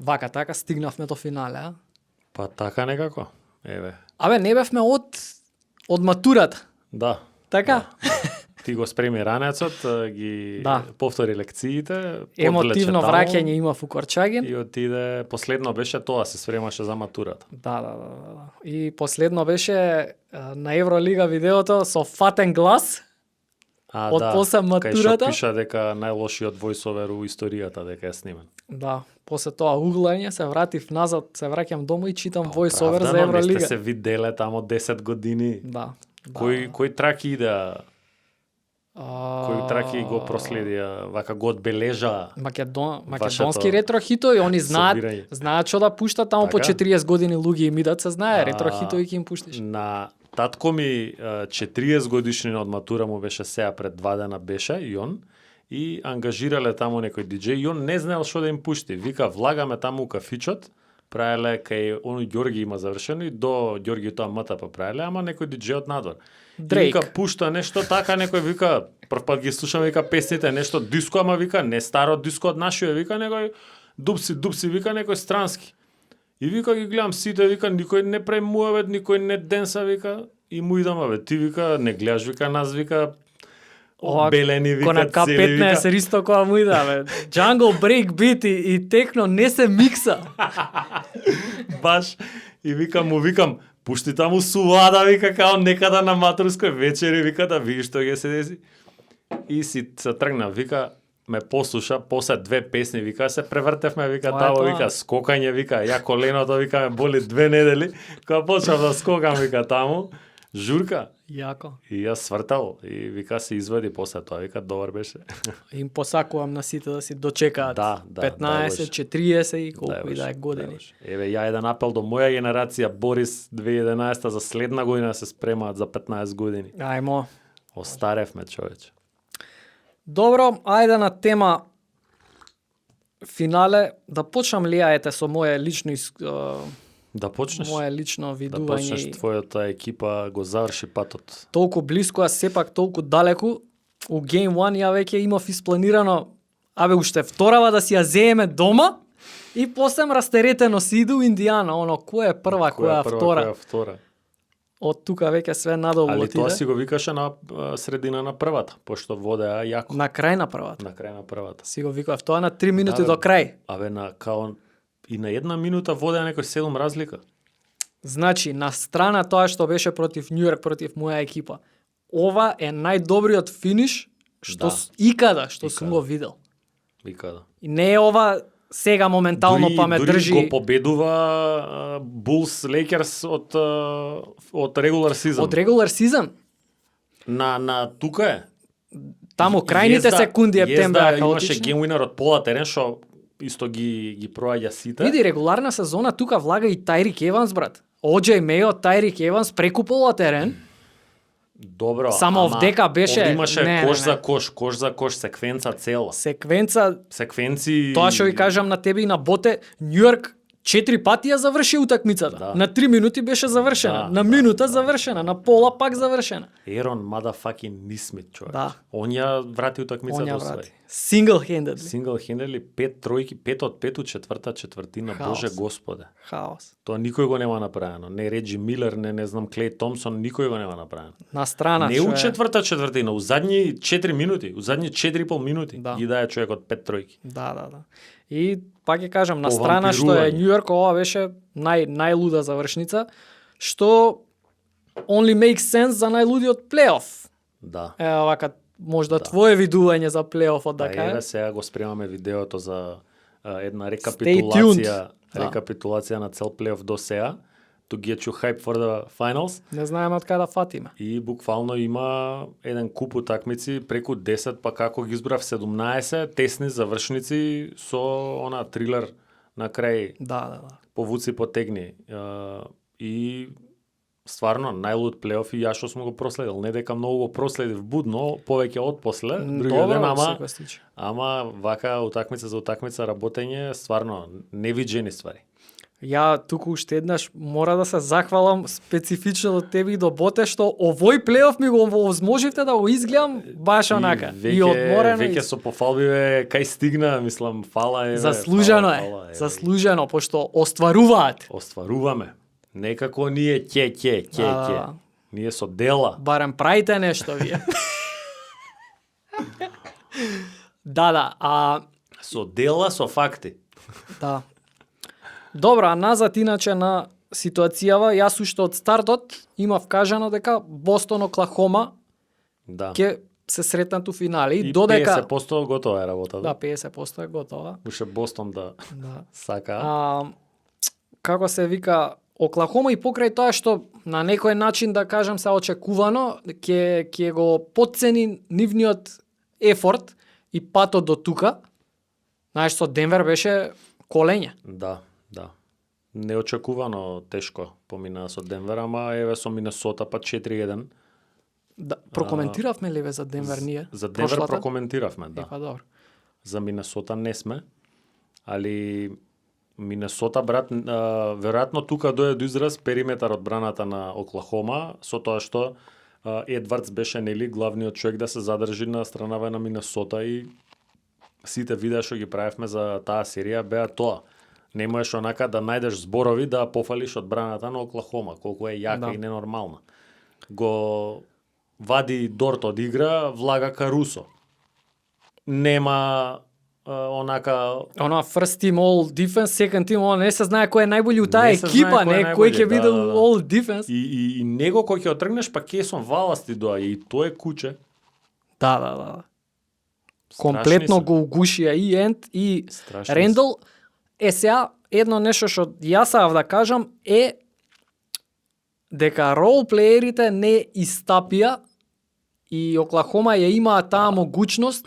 Вака така стигнавме до финале, а? Па така некако. Еве. Абе, не бевме од матурата. Да. Така? Ти го спреми ранецот, ги повтори лекциите, Емотивно враќање има у Корчагин. И отиде, последно беше тоа, се спремаше за матурата. Да. И последно беше на Евролига видеото со фатен глас. Од после матурата. Кај што пиша дека најлошиот војсовер у историјата дека е снимен. Да, после тоа углање се вратив назад, се враќам дома и читам војсовер за Евролига. Не сте се виделе тамо 10 години. Да. Кој траки идеа? Кој траки го проследија, вака го одбележа македонски ретро хитови, они знаат што да пуштат тамо по 40 години луѓе им идат, се знае, ретро хитови ќе им пуштиш. На татко ми 40 годишнина од матура му беше сега пред 2 дена беше и он, и ангажирале тамо некој диџеј и он не знаел што да им пушти. Вика, влагаме тамо у кафичот, правеле кај оној Ѓорги има завршено и до Ѓорги тоа МТП правеле, ама некој диџеј од надвор. Дрейк. Вика, пушта нешто така, некој вика, прв пат ги слушаме, вика, песните, нешто диско, ама вика, не старо диско од нашиот, вика, некој дупси, вика, некој странски. И вика, ги гледам сите, вика, никој не прави муавет, никој не денса, вика, и му идам, абе, ти, вика, не гледаш, вика, нас, вика, белени, вика, на К15 ристо која му ида, бе. Jungle Break Beat и техно не се микса. Баш, и викам, пушти таму сувада, вика, као некада на матурској вечери, вика, да видиш што ќе се деси. И си се тргна, вика, ме послуша, после 2 песни, вика, се превртевме, вика, тамо, вика, скокање, вика, ја коленото, вика, ме боли 2 недели, кога почнав да скокам, вика, таму, журка. Јако. И јас свртал, и вика, се извади после тоа, вика, добар беше. Им посакувам на сите да си дочекаат 15, 40 и колку и да е години. Еве, ја еден апел до моја генерација, Борис 2011 за следна година се спремаат за 15 години. Ајмо. Остаревме, човече. Добро, ајде на тема финале, да почнам ли ете со моје лично да почнеш. Моје лично видување. Да почнеш, твојата екипа го заврши патот. Толку блиско, а сепак толку далеку. У Game 1 ја веќе имав испланирано, абе уште вторава да си ја земеме дома и после растеретено си иду Индијана, оно која е прва, која е втора. Од тука веќе све надолу отиде. Али тоа си го викаше на средина на првата, пошто водеа јако. На крај на првата. На крај на првата. Си го викав тоа на 3 минути до крај. Абе на као и на 1 минута водеа некој 7 разлика. Значи, на страна тоа што беше против Њујорк, против моја екипа. Ова е најдобриот финиш што икада сум го видел. Икада. И не е ова сега моментално па ме држи. Дури го победува Булс Лейкерс од регулар сезон. Од регулар сезон? На тука е. Таму крајните секунди ептем беа хаотични. Имаше геймвинер од пола терен што исто ги проаѓа сите. Види, регуларна сезона тука влага и Тайрик Еванс, брат. Оџеј Мејо, Тайрик Еванс преку пола терен. Добро, само вдека беше имаше кош за кош секвенца цела. Секвенци. Тоа што ви кажам на тебе и на Боте, Њујорк 4 пати ја заврши утакмицата. Да. На 3 минути беше завршена, на минута завршена, на пола пак завршена. Ерон motherfucking Нисмит, човек. Да. Он ја врати утакмицата освои. Single-handedly. 5 тројки, 5 од 5 четврта четвртина, Хаос. Боже Господе. Хаос. Тоа никој го нема направено. Не Реджи Милер, не знам Клеј Томсон, никој го нема направено. На страна не у четврта четвртина, у задни 4 минути, у задни 4,5 минути ги дае човек од 5 тројки. Да. И пак ќе кажам, на страна што е Њујорк, ова беше најлуда завршница, што only makes sense за најлудиот плейоф. Да. Ева вака можда твое видување за плейофот да кажеш. Еве сега го спремаме видеото за една рекапитулација на цел плейоф до сега. To get you hype for the finals. Не знаеме од кај да фатиме. И буквално има еден куп утакмици, преку 10, па како ги избрав 17 тесни завршници со она трилер на крај. Да. Повуци потегни. И стварно најлуд плейоф и ја што сум го проследил. Не дека многу го проследив будно, повеќе од после, другиот ден, ама вака утакмица за утакмица работење стварно невиđени ствари. Ја туку уште еднаш мора да се захвалам специфично до тебе и до Боте што овој плейоф ми го овозможивте да го изгледам баш онака. И одморено. Веќе со пофалбиве кај стигна, мислам, фала е. Заслужено е. Заслужено, пошто остваруваат. Остваруваме. Некако ние ќе. Ние со дела. Барем правите нешто вие. Да, со дела, со факти. Да. Добро, а назад иначе на ситуацијава, јас уште од стартот имав кажано дека Бостон Оклахома ќе се сретнат у финале и додека 50% готова е работа. Да, 50% е готова. Уште Бостон да сака. Како се вика, Оклахома и покрај тоа што на некој начин да кажам се очекувано ќе го потцени нивниот ефорт и патот до тука. Знаеш, со Денвер беше колење. Да. Неочекувано тешко помина со Денвер, ама еве со Минесота па 4-1. Да, прокоментиравме ли за Денвер ние? За Денвер прокоментиравме, да. Епа добро. За Минесота не сме, али Минесота, брат, веројатно тука дојде до израз периметар одбраната на Оклахома, со тоа што Едвардс беше нели главниот човек да се задржи на странава на Минесота и сите видеа што ги правевме за таа серија беа тоа. Не можеш онака да најдеш зборови да пофалиш одбраната на Оклахома, колку е јака и ненормална. Го вади Дорт од игра, влага Карусо. Нема онака... Она first team all defense, second team all, не се знае кој е најбољи у таа екипа, не кој ќе биде all defense. И него кој ќе отргнеш, па Кесон Валасти доа и тоа е куче. Да. Комплетно го угушија и Енд и Рендл. Сега, едно нешто што јас сакав да кажам е дека ролплеерите не истапија и Оклахома ја имаа таа могуćност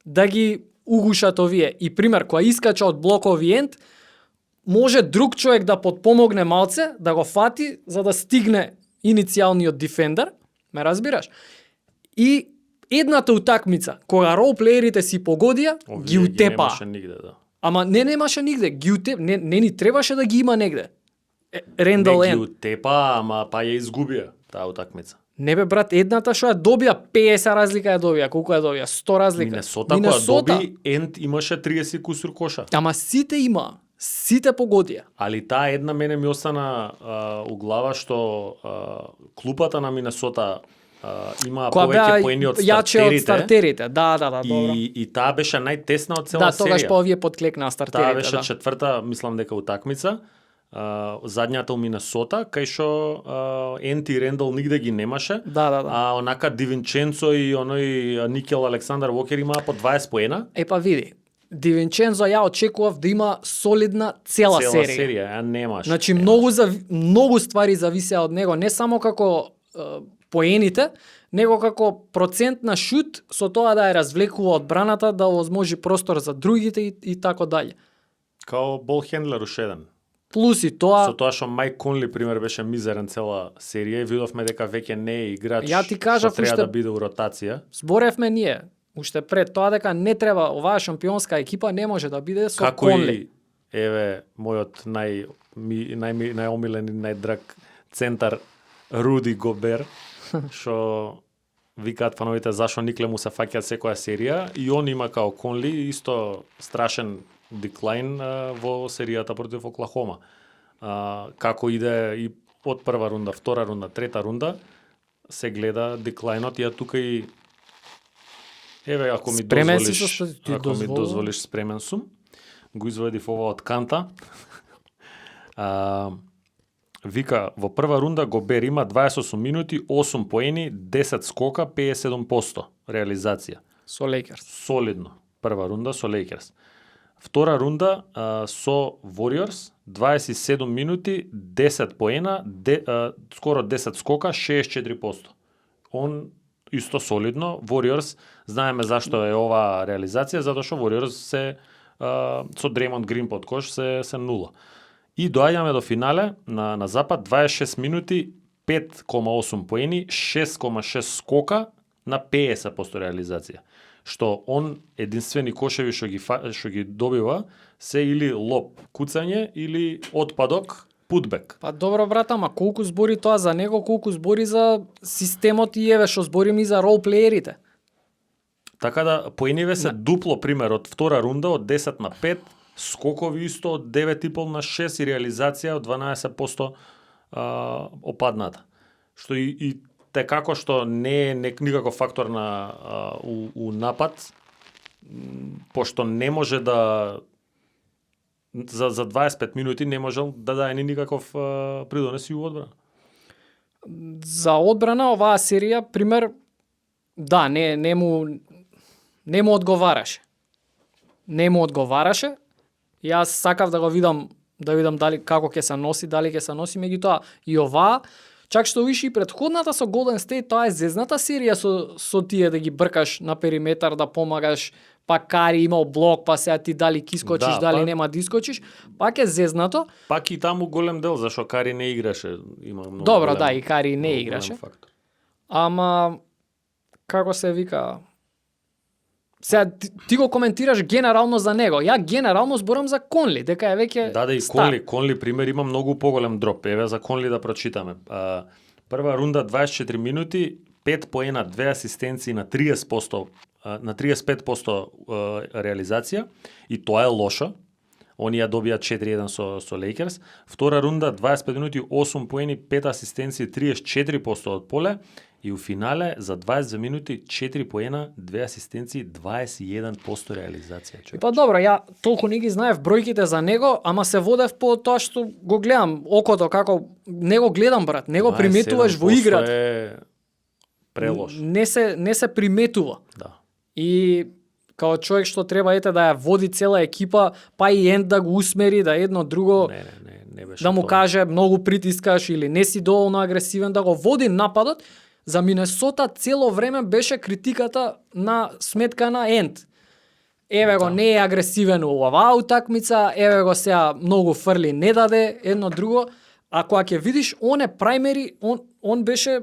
да ги угушат овие. И пример, која искача од блокови Енд, може друг човек да подпомогне малце, да го фати, за да стигне иницијалниот дефендер, ме разбираш? И едната утакмица, кога ролплеерите си погодија, ги утепа. Немаше нигде, да. Ама немаше нигде, ги утеп, не ни требаше да ги има негде. Рендал Не ги утепа, ама па ја изгубија таа утакмица. Не бе брат, едната што ја добија 50 разлика ја добија, колку ја добија? 100 разлика. Минесота која доби, Енд имаше 30 кусур коша. Ама сите има, сите погодија. Али таа една мене ми остана у глава што клупата на Минесота има повеќе поени од стартерите. Да, добро. И таа беше најтесна од цела серија. Да, тогаш па овие подклекнаа стартерите. Таа беше четврта, мислам дека утакмица. Задњата у Минесота, кај што Енд и Рендл нигде ги немаше. Да. А онака Дивинченцо и оној Никел Александар Вокер имаа по 20 поена. Па види, Дивинченцо ја очекував да има солидна цела серија. Ја немаш. Значи многу ствари зависеа од него, не само како поените, него како процент на шут, со тоа да ја развлекува одбраната, да овозможи простор за другите и така дале. Као бол хендлер уште еден. Плюс и тоа... Со тоа што Мајк Конли, пример, беше мизерен цела серија и видовме дека веќе не е играч што треба да биде у ротација. Зборевме ние, уште пред тоа дека не треба, оваа шампионска екипа не може да биде со како Конли. Како и, еве, мојот најомилен и најдраг центар Руди Гобер, што викаат фановите зашо Никле му се фаќаат секоја серија и он има као Конли исто страшен деклайн во серијата против Оклахома. Како иде и од прва рунда, втора рунда, трета рунда, се гледа деклајнот. Ја тука и еве ако ми дозволиш, спремен сум. Го извадив ова од канта. Вика, во прва рунда Гобер има 28 минути, 8 поени, 10 скока, 57% реализација. Со Лейкерс. Солидно. Прва рунда со Лейкерс. Втора рунда со Warriors, 27 минути, 10 поена, скоро 10 скока, 64%. Он исто солидно. Warriors, знаеме зашто е ова реализација, затоа што Warriors се со Дреймонд Грин под кош се нула. И доаѓаме до финале на запад, 26 минути, 5,8 поени, 6,6 скока на 50% реализација. што он единствени кошеви што ги добива се или лоп, куцање или отпадок, путбек. Па добро брат, ама колку збори тоа за него, колку збори за системот и еве што зборим и за ролплеерите. Така да поениве се дупло пример од втора рунда од 10 на 5, скокови исто од 9,5 на 6 и реализација од 12% опадната. Што и те како што не е никаков фактор на у напад, пошто не може да за 25 минути не можел да даде ни никаков придонес и у одбрана. За одбрана оваа серија пример да, не му одговараше. Не му одговараше. Јас сакав да го видам дали како ќе се носи, дали ќе се носи, меѓутоа и оваа, чак што виши и претходната со Golden State, тоа е зезната серија со тие да ги бркаш на периметар, да помагаш, па Кари имал блок, па сега ти дали ки скочиш, дали нема да искочиш, пак е зезнато. Пак и таму голем дел, зашо Кари не играше, има многу. Добро, голем, да, и Кари не играше. Ама како се вика? Сега ти го коментираш генерално за него. Ја генерално зборам за Конли, дека е веќе Да, и Конли пример има многу поголем дроп. Еве за Конли да прочитаме. Прва рунда 24 минути, 5 поена, 2 асистенции на 30%, на 35% реализација и тоа е лошо. Оние добија 4-1 со Лейкерс. Втора рунда 25 минути, 8 поени, 5 асистенции, 34% од поле. И у финале за 22 минути 4 поена, 2 асистенции, 21% реализација. Човек. Па добро, ја толку не ги знаев бројките за него, ама се водев по тоа што го гледам окото како не го гледам брат, не го приметуваш во играта. Е прелош. Не се приметува. Да. И као човек што треба да ја води цела екипа, па и Енд да го усмери, да едно друго не беше да му тоа. каже многу притискаш или не си доволно агресивен, да го води нападот. За Минесота цело време беше критиката на сметка на Енд. Еве го не е агресивен у оваа утакмица, еве го сега многу фрли не даде, едно друго. А кога ќе видиш, он е праймери, он беше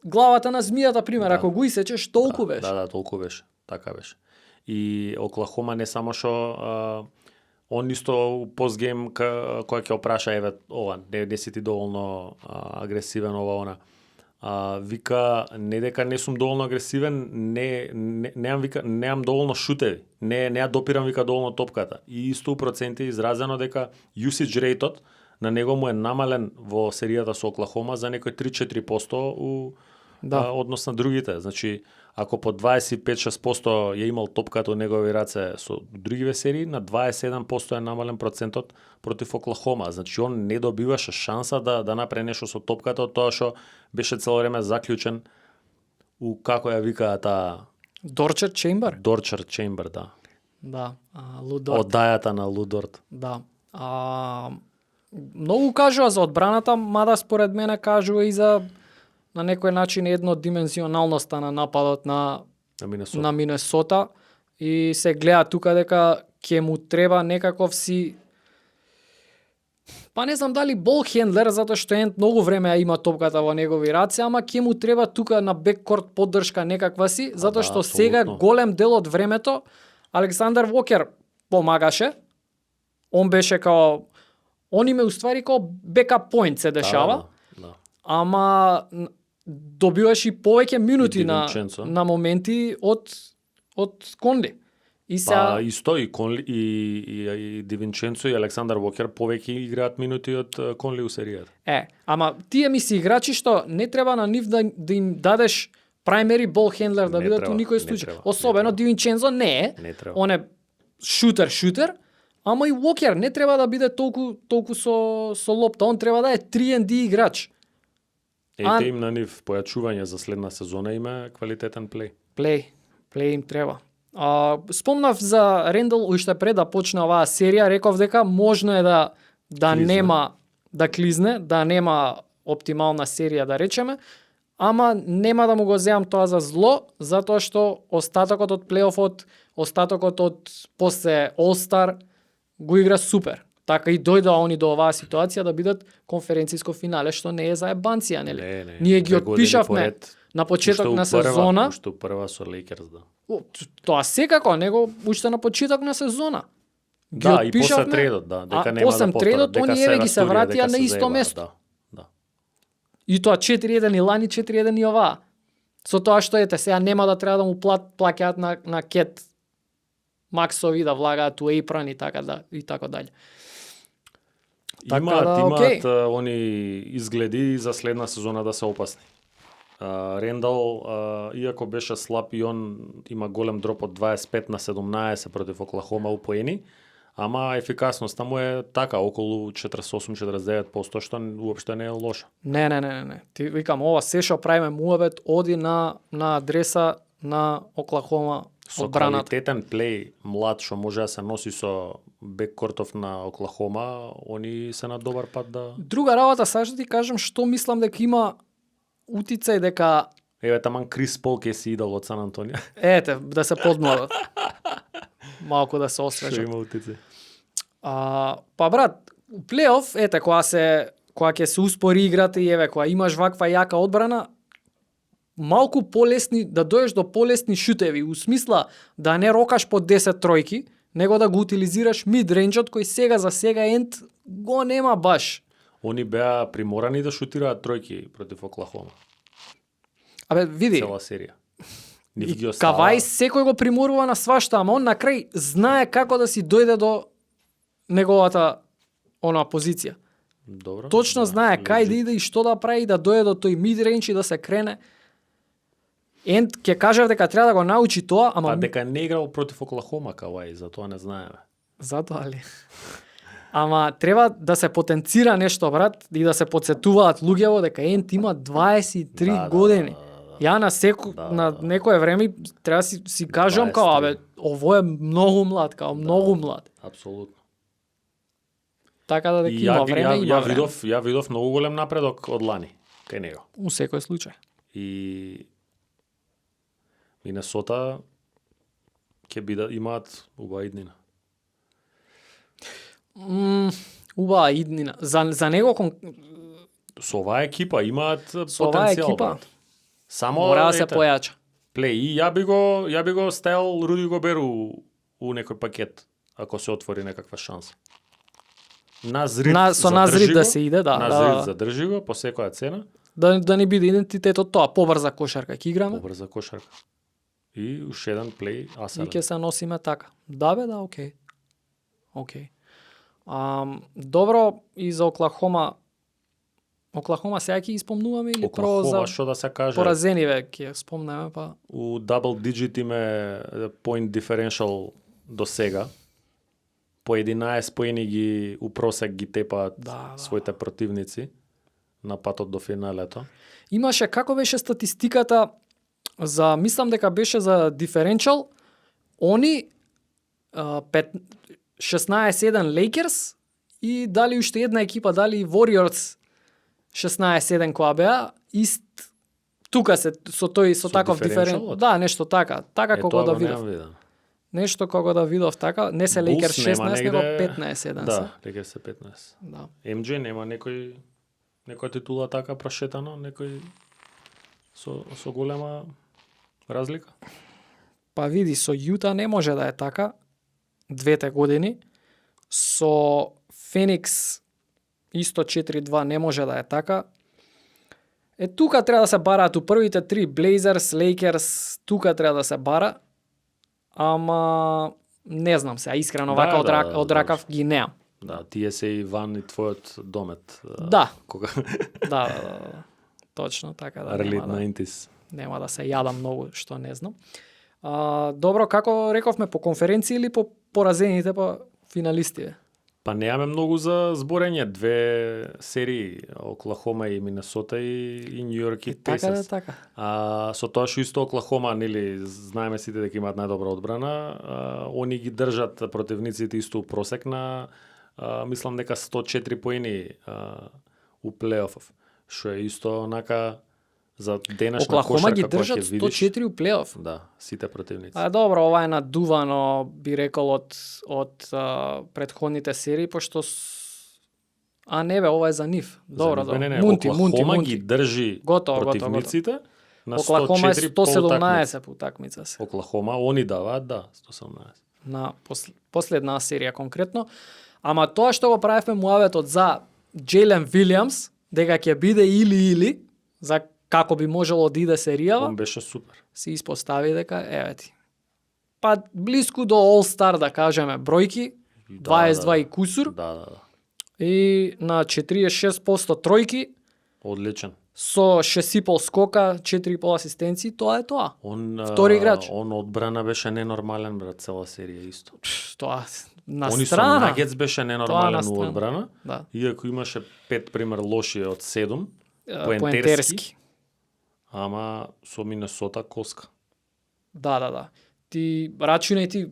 главата на змијата, пример, ако го исечеш, толку беше. Да, толку беше. Така беше. И Оклахома не само што он исто постгейм кој ќе опраша еве ова, не си ти доволно агресивен ова она. Вика не дека не сум доволно агресивен, немам доволно шутеви. Не ја допирам вика доволно топката. И исто у проценти изразено дека usage rate-от на него му е намален во серијата со Оклахома за некои 3-4% однос на другите. Значи, ако по 25-6% ја имал топката од негови раце со другиве серии, на 27% е намален процентот против Оклахома. Значи, он не добиваше шанса да направи нешто со топката од тоа што беше цело време заклучен у како ја викаа таа Дорчер Чембер? Дорчер Чембер, да. Да, Лудорт. Одајата на Лудорт. Да. Многу кажува за одбраната, мада според мене кажува и за на некој начин еднодимензионалноста на нападот на Минесота и се гледа тука дека ќе му треба некаков си па не знам дали бол хендлер, затоа што Енд многу време ја има топката во негови раце, ама ќе му треба тука на беккорт поддршка некаква си, затоа што сега голем дел од времето Александар Вокер помагаше. Он беше као он име уствари као бекап поинт се дешава. Да. Ама добиваш и повеќе минути на моменти од Конли. И Па исто и Конли и Ди Винченцо и Александар Вокер повеќе играат минути од Конли у серијата. Ама тие ми се играчи што не треба на нив да им дадеш primary ball handler да бидат у никој случај. Особено Ди Винченцо не е. Он е шутер, ама и Вокер не треба да биде толку со лопта. Он треба да е 3&D играч. Ете им на нив појачување за следна сезона има квалитетен плей. Плей им треба. Спомнав за Рендал уште пред да почне оваа серија, реков дека можно е да нема да клизне, да нема оптимална серија да речеме, ама нема да му го земам тоа за зло, затоа што остатокот од плейофот, остатокот од после All-Star го игра супер. Така и дојдоа они до оваа ситуација да бидат конференциско финале, што не е за ебанција, нели? Не. Ние ги отпишавме на почеток на сезона. Уште прва со Лейкерс, да. Тоа секако, него уште на почеток на сезона. Да, и после тредот, да, дека нема после да повторат, тредот, они еве ги се вратија на исто место. Да, да. И тоа 4-1 и лани, 4-1 и оваа. Со тоа што ете, сега нема да треба да му плаќаат на Кет Максови да влагаат у Ейпран и така дале. Имаат они изгледи за следна сезона да се опасни. Рендал, иако беше слаб и он има голем дроп од 25 на 17 против Оклахома у поени, ама ефикасноста му е така, околу 48-49%, што уопште не е лоша. Не. Ти викам, ова се што правиме муабет, оди на адреса на Оклахома одбраната. Со квалитетен плей, млад, што може да се носи со беккортов на Оклахома, они се на добар пат да... Друга работа, сега што ти кажам, што мислам дека има утицај дека... Еве, таман Крис Пол ке си идол од Сан Антонио. Ете, да се подмладат. Малку да се освежат. Што има утицај? Па брат, у плейоф, ете, кога ќе се успори играта и еве, кога имаш ваква јака одбрана, малку полесни, да доеш до полесни шутеви, у смисла да не рокаш по 10 тројки, него да го утилизираш мид-рейнџот кој сега за сега енд го нема баш. Они беа приморани да шутираат тројки против Оклахома. Абе, види. Цела серија. Кавај секој го приморува на свашта, ама он на крај знае како да си дојде до неговата позиција. Добро. Точно да, знае кај да иде и што да прави, да дојде до тој мид-рейндж и да се крене. Енд ќе кажав дека треба да го научи тоа, ама... Па дека не играл против Оклахома, Кавај, затоа не знаеме. Затоа ли? Ама треба да се потенцира нешто, брат, и да се подсетуваат луѓево дека Енд има 23 години. Ја на некое време треба си кажам као, абе, ово е многу млад, многу млад. Апсолутно. Така да дека има време, има време. Ја видов многу голем напредок од лани кај него. У секој случај. И Минесота ќе имаат убава иднина. Убава иднина. За него со оваа екипа имаат со потенцијал. Екипа, само мора да се појача. Плей, и ја би го ставил Руди Гобер у некој пакет ако се отвори некаква шанса. Со назрит да се иде, да. Назрит задржи го по секоја цена. Да не биде идентитетот тоа, побрза кошарка ќе играме. Побрза кошарка. И уште еден плей, и ќе се носиме така. Да бе, да, окей. Добро, и за Оклахома сега ќе испомнуваме или про за што да се каже? Поразениве ќе спомнеме, па у double digit име point differential до сега. По 11 поени ги у просек ги тепаат своите противници на патот до финалето. Имаше, како беше статистиката за, мислам дека беше за differential, они 16-1 Lakers и дали уште една екипа, дали Warriors 16-1 која беа, тука се со таков differential. Да, нешто така. Така кога да видов. Нешто кога да видов така, не се Lakers 16, него 15-1. Да, Lakers се 15. Да. MJ нема некоја титула така прошетано, некој со голема разлика? Па види, со Јута не може да е така, 2 години. Со Феникс исто 4-2 не може да е така. Тука треба да се бараат у првите 3, Blazers, Lakers, тука треба да се бара. Ама не знам се, искрено вака од ракав ги неам. Да, тие се и ван и твојот домет. Да. Кога... да. Точно така да. Нема да се јадам многу, што не знам. Добро, како рековме, по конференција или по поразените па финалистите? Па неаме многу за зборење. 2 серии, Оклахома и Минесота и Њујорк и Пейсерс. Така. Со тоа што исто Оклахома, нели, знаеме сите дека имаат најдобра одбрана, они ги држат противниците исто у просек на мислам дека 104 поени у плейофов, што е исто онака за денешна кошарка. Оклахома ги држат 104 у плейоф. Да, сите противници. Добро, ова е надувано, би рекол, од претходните серии, пошто не бе, ова е за нив. Добро, Оклахома ги држи противниците, На Оклахома е 104 по утакмица. 117 по утакмица се. Оклахома, они даваат, да, 117. На последна серија конкретно. Ама тоа што го правевме муаветот за Джейлен Вилиамс, дека ќе биде или, за како би можело да иде серијава, Он беше супер. се испостави дека, еве ти, па блиску до All-Star да кажеме бројки, 22 и кусур, Да. и на 46% тројки, Одличен. со 6,5 скока, 4,5 асистенции, тоа е тоа. Он Втори играч. Он одбрана беше ненормален, брат, цела серија исто. Тоа на Они со страна. Нагетс беше Тоа на ненормален у страна. одбрана, Да. иако имаше 5 пример лоши од 7, Поентерски. ама со Минесота коска. Да. Ти рачунај ти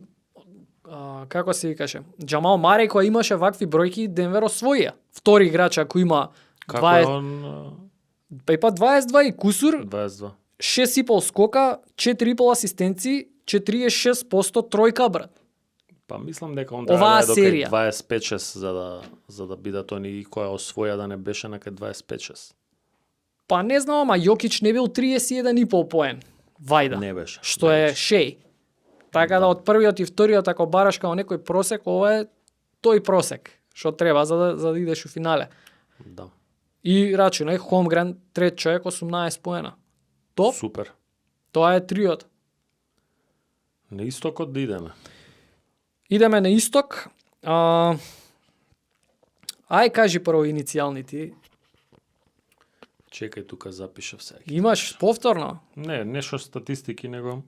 како се викаше? Джамал Мареј кој имаше вакви бројки, Денвер освоија. Втори играч ако има Како е 20, он па 22 и кусур, 22? 6,5 скока, 4,5 асистенции, 46% тројка, брат. Па мислам дека он Оваа треба да е серија. 25-6 за да бидат они и која освоја да не беше на 25-6. Па не знам, ама Јокич не бил 31,5 поен. Вајда. Не беше. Што не е беше. шеј. Така да од првиот и вториот ако бараш као некој просек, ова е тој просек што треба за да идеш у финале. Да. И рачунај Холмгрен трет човек 18 поена. Топ, Супер. тоа е триот. На истокот да идеме. Идеме на исток. Ај кажи прво иницијалните. Чекај тука запишав сега. Имаш повторно? Не, нешто статистики него.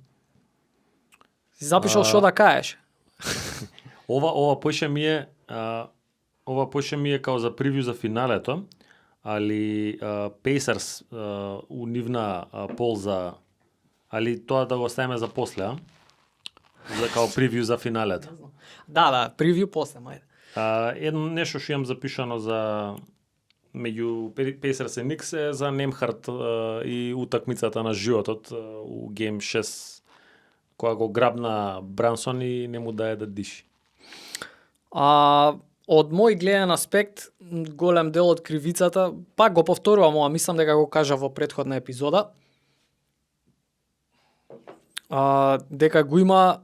Си запишал што да кажеш? Ова поише ми е као за превју за финалето, али Pacers у нивна полза, али тоа да го оставиме за после, за као превју за финалето. Да, превју после, мајде. Едно нешто што имам запишано за меѓу Pacers и Knicks е за Немхарт и утакмицата на животот у Game 6, која го грабна Брансон и не му даде да диши. Од мој гледен аспект, голем дел од кривицата, пак го повторувам ова, мислам дека го кажа во претходна епизода, дека го има,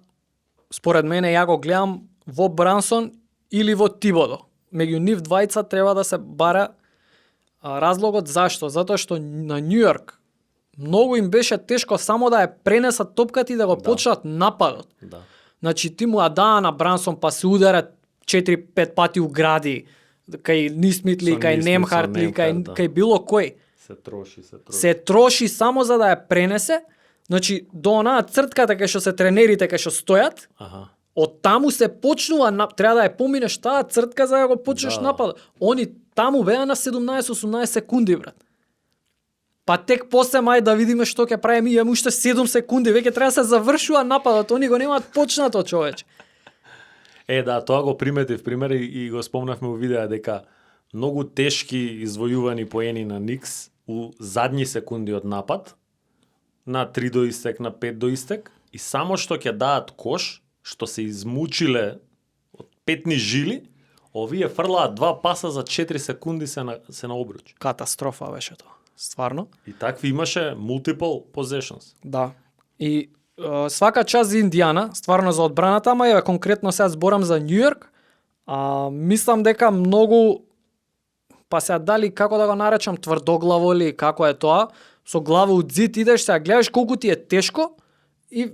според мене, ја го гледам во Брансон или во Тибодо. Меѓу нив двајца треба да се бара разлогот зашто? Затоа што на Њујорк многу им беше тешко само да ја пренесат топката и да го почнат нападот. Да. Значи ти му ја даа на Брансон па се удара 4-5 пати у гради, кај Нисмитли, Со кај Нисмит, Немхартли, со Немхарт, да. кај било кој. Се троши само за да ја пренесе. Значи до онаа цртката кај што се тренерите кај што стојат, Аха. од таму се почнува, треба да ја поминеш таа цртка за да го почнеш Да. напад. Они таму беа на 17-18 секунди, брат. Па тек после мај да видиме што ќе правиме, имаме уште 7 секунди, веќе треба да се завршува нападот, они го немаат почнато, човече. Да, тоа го приметив пример и го спомнавме у видеа дека многу тешки извојувани поени на Никс у задни секунди од напад, на 3 до истек, на 5 до истек, и само што ќе даат кош, што се измучиле од петни жили, овие фрлаат 2 паса за 4 секунди се на обруч. Катастрофа беше тоа, стварно. И такви имаше multiple possessions. Да. И свака час за Индијана, стварно за одбраната, ама ја конкретно сега зборам за Њујорк. Мислам дека многу, па сега дали како да го наречам, тврдоглаво ли, како е тоа, со глава од зид идеш, сега гледаш колку ти е тешко и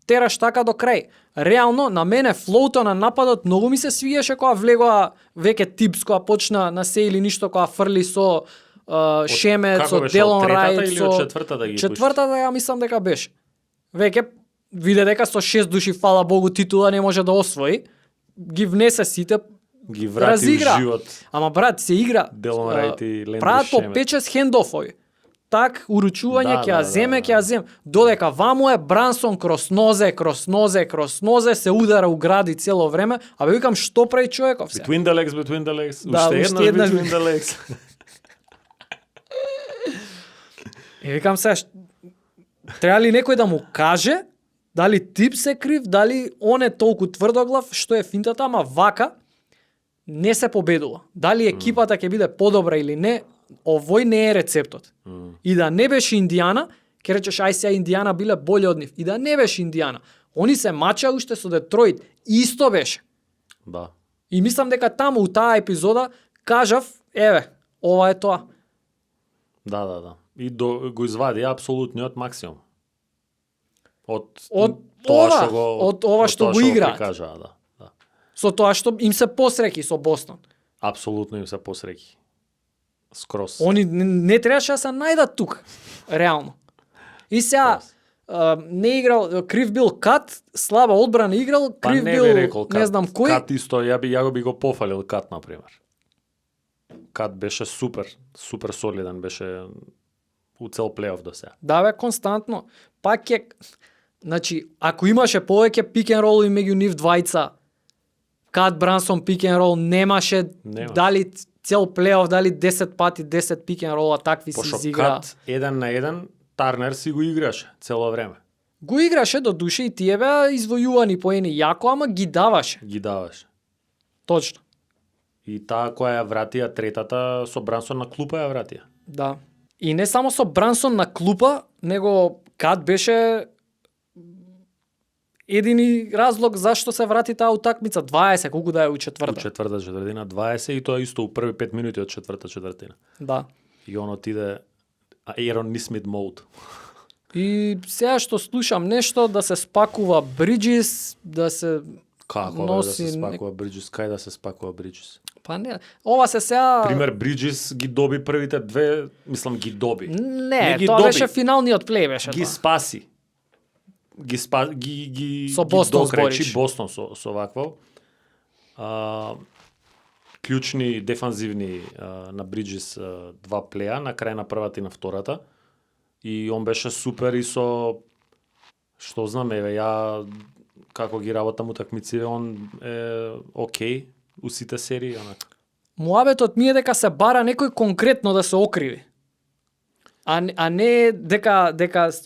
тераш така до крај. Реално, на мене флоуто на нападот многу ми се свиеше кога влегоа веќе Типс, кога почна на се или ништо, кога фрли со Шемет, со Делон Рајт, или од четвртата ги четвртата ја мислам дека беше. Веќе виде дека со 6 души, фала Богу, титула не може да освои, ги внесе сите, ги врати разигра. у живот. Ама брат, се игра. Делон Рајт и Лендри прават по Шемет. 5-6 хендофови. Так, уручување ќе ја земе, ќе ја земе. Додека ваму е Брансон крос нозе, се удара у гради цело време, а бе викам што прави човеков се? Between the legs. Да, уште еднаш between the legs. И викам се, треба ли некој да му каже дали Тип се крив, дали он е толку тврдоглав, што е финтата, ама вака не се победува. Дали екипата ќе биде подобра или не, овој не е рецептот. И да не беше Индијана, Ке речеш ај сега Индијана биле боле од нив и да не беше Индијана. Они се мача уште со Детройт, исто беше. Да. И мислам дека таму у таа епизода кажав, еве, ова е тоа. Да. И го извади апсолутниот максимум. Од ова, што го од ова што го играат. Кажа, да. Со тоа што им се посреќи со Бостон. Апсолутно им се посреќи. Скрос. Они не требаше да се најдат тука, реално. И сега не играл, крив бил Кат, слаба одбрана играл, крив не бил би рекол Кат. не знам кој. Кат исто, ја би го пофалил Кат, например. Кат беше супер солиден, беше у цел плейоф до сега. Да бе, константно. Пак е, значи, ако имаше повеќе пик ен рол меѓу нив двајца, Кат Брансон пик ен рол немаше, дали цел плейоф, дали 10 пати 10 пик ен рола, такви си изигра. Кат 1 на 1, Тарнер си го играше цело време. Го играше до душе и тие беа извојувани поени јако, ама ги даваше. Точно. И таа која ја вратија третата со Брансон на клупа ја вратија. Да. И не само со Брансон на клупа, него Кат беше едини разлог зашто се врати таа утакмица, 20, колку да е у четврта. У четврта четвртина 20 и тоа исто у први 5 минути од четврта четвртина. Да. И он отиде Aaron Nesmith mode. И сега што слушам нешто да се спакува Бриджис, да се Како носи... да се спакува Бриджис? Кај да се спакува Бриджис? Па не, ова се сега... Пример, Бриджис ги доби првите две, мислам ги доби. Не ги тоа доби. беше финалниот плей беше Ги тоа. спаси. Со Бостон докречи збориш. Бостон со вакво. Клучни дефанзивни на Бриджис два плеја на крај на првата и на втората. И он беше супер и со што знам, еве ја како ги работам утакмиците, он е окей у сите серии онака. Муабетот ми е дека се бара некој конкретно да се окриви. А не дека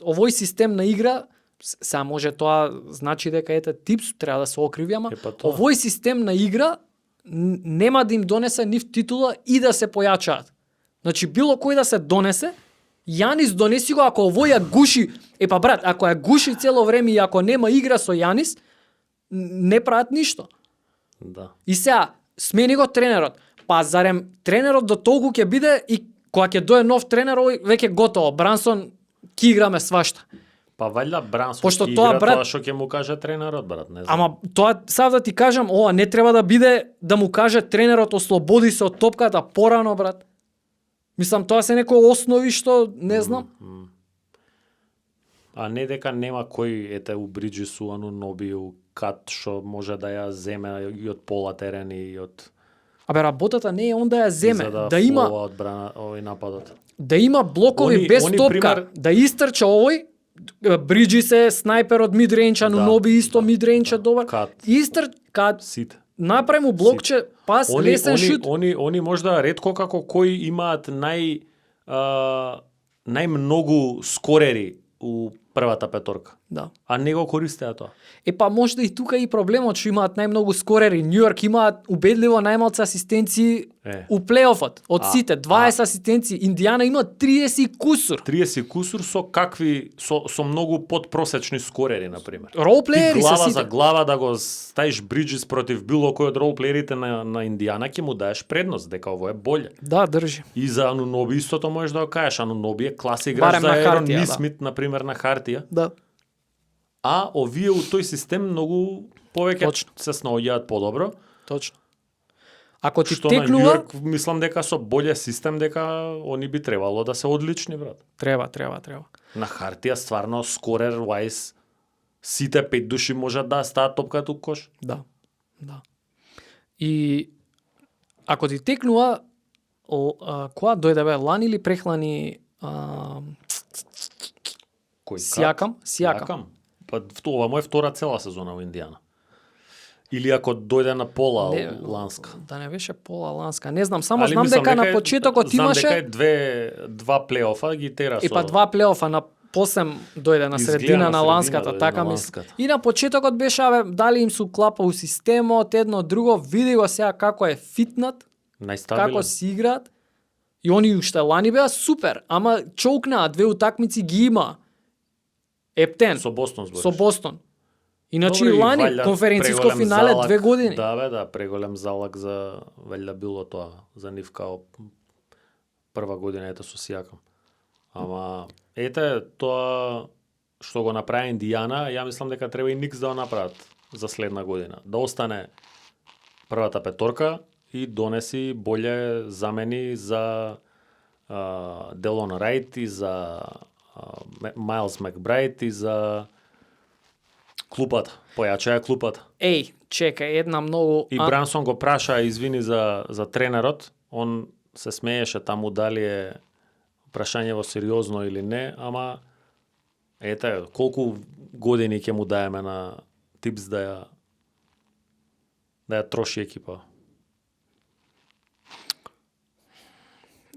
овој систем на игра сега може тоа значи дека ете Типс треба да се окриви, ама овој систем на игра нема да им донесе нив титула и да се појачаат. Значи било кој да се донесе, Јанис донеси го, ако овој ја гуши, па брат, ако ја гуши цело време и ако нема игра со Јанис, не прават ништо. Да. И сега, смени го тренерот. Па зарем тренерот до толку ќе биде и кога ќе дое нов тренер, овој веќе готово. Брансон ќе играме свашта. Па ваljda Брансон Пошто ќе тоа, игра брат, тоа што ќе му каже тренерот, брат, не знам. Ама тоа сад да ти кажам, ова не треба да биде да му каже тренерот ослободи се од топката порано, брат. Мислам, тоа се некои основи што не знам. А не дека нема кој ете у Бриджису, Ануноби, у Кат што може да ја земе и од пола терен и од Абе работата не е он да ја земе, да има одбрана овој нападот. Да има блокови без топка, пример... да истрча овој Бриджис е снайпер од мидрейндж, Ануноби исто мидрейндж е добар. Кат сите. Направи му блокче, пас, лесен шут. Они можда ретко како кои имаат најмногу скорери у првата петорка. Да. А не го користеа тоа. Па можда и тука и проблемот што имаат најмногу скорери. Њујорк имаат убедливо најмалку асистенции у плейофот. Од сите 20 асистенции, Индијана има 30 кусур. 30 кусур со какви со многу подпросечни скорери на пример. Ролплеери се сите. За глава да го ставиш Бриджис против било кој од ролплеерите на Индијана ќе му даеш предност дека ово е боле. Да, држи. И за Ануноби истото можеш да го кажеш. Ануноби е клас играч за Ерон Нисмит на пример на хартија. Да. А овие у тој систем многу повеќе се снаоѓаат подобро. Точно. Ако ти што текнува, на Њујорк мислам дека со боле систем дека они би требало да се одлични, брат. Треба. На хартија стварно скорер wise сите 5 души можат да стават топката у кош. Да. И ако ти текнува која дојде бе лани или прехлани кој Сијакам. Па ова му е втора цела сезона во Индијана. Или ако дојде на пола ланска. Да не беше пола ланска. Не знам, само знам дека на почетокот имаше... Знам дека е два плейофа ги тера со... И па два плейофа на посем дојде на средина на ланската, така мислам. И на почетокот беше, дали им се уклапа у системот, едно друго, види го сега како е фитнат, како си играат. И они уште лани беа супер, ама чоукнаа, две утакмици ги има. Ептен. Со Бостон збориш. Со Бостон. Иначе Добро, и лани, валја конференциско преголем финале залак. 2 години. Да, бе, да, преголем залак за валја било тоа, за нив као прва година ето со Сијакам. Ама ете тоа што го направи Индијана, ја мислам дека треба и Никс да го направат за следна година. Да остане првата петорка и донеси боле замени за Делон Рајт и за Майлс Макбрайт и за клупата. Појачаја клупата. Еј, чекај, една многу... И Брансон го праша извини за тренерот. Он се смееше таму дали е прашањево сериозно или не, ама ете, колку години ќе му даеме на Типс да ја троши екипа.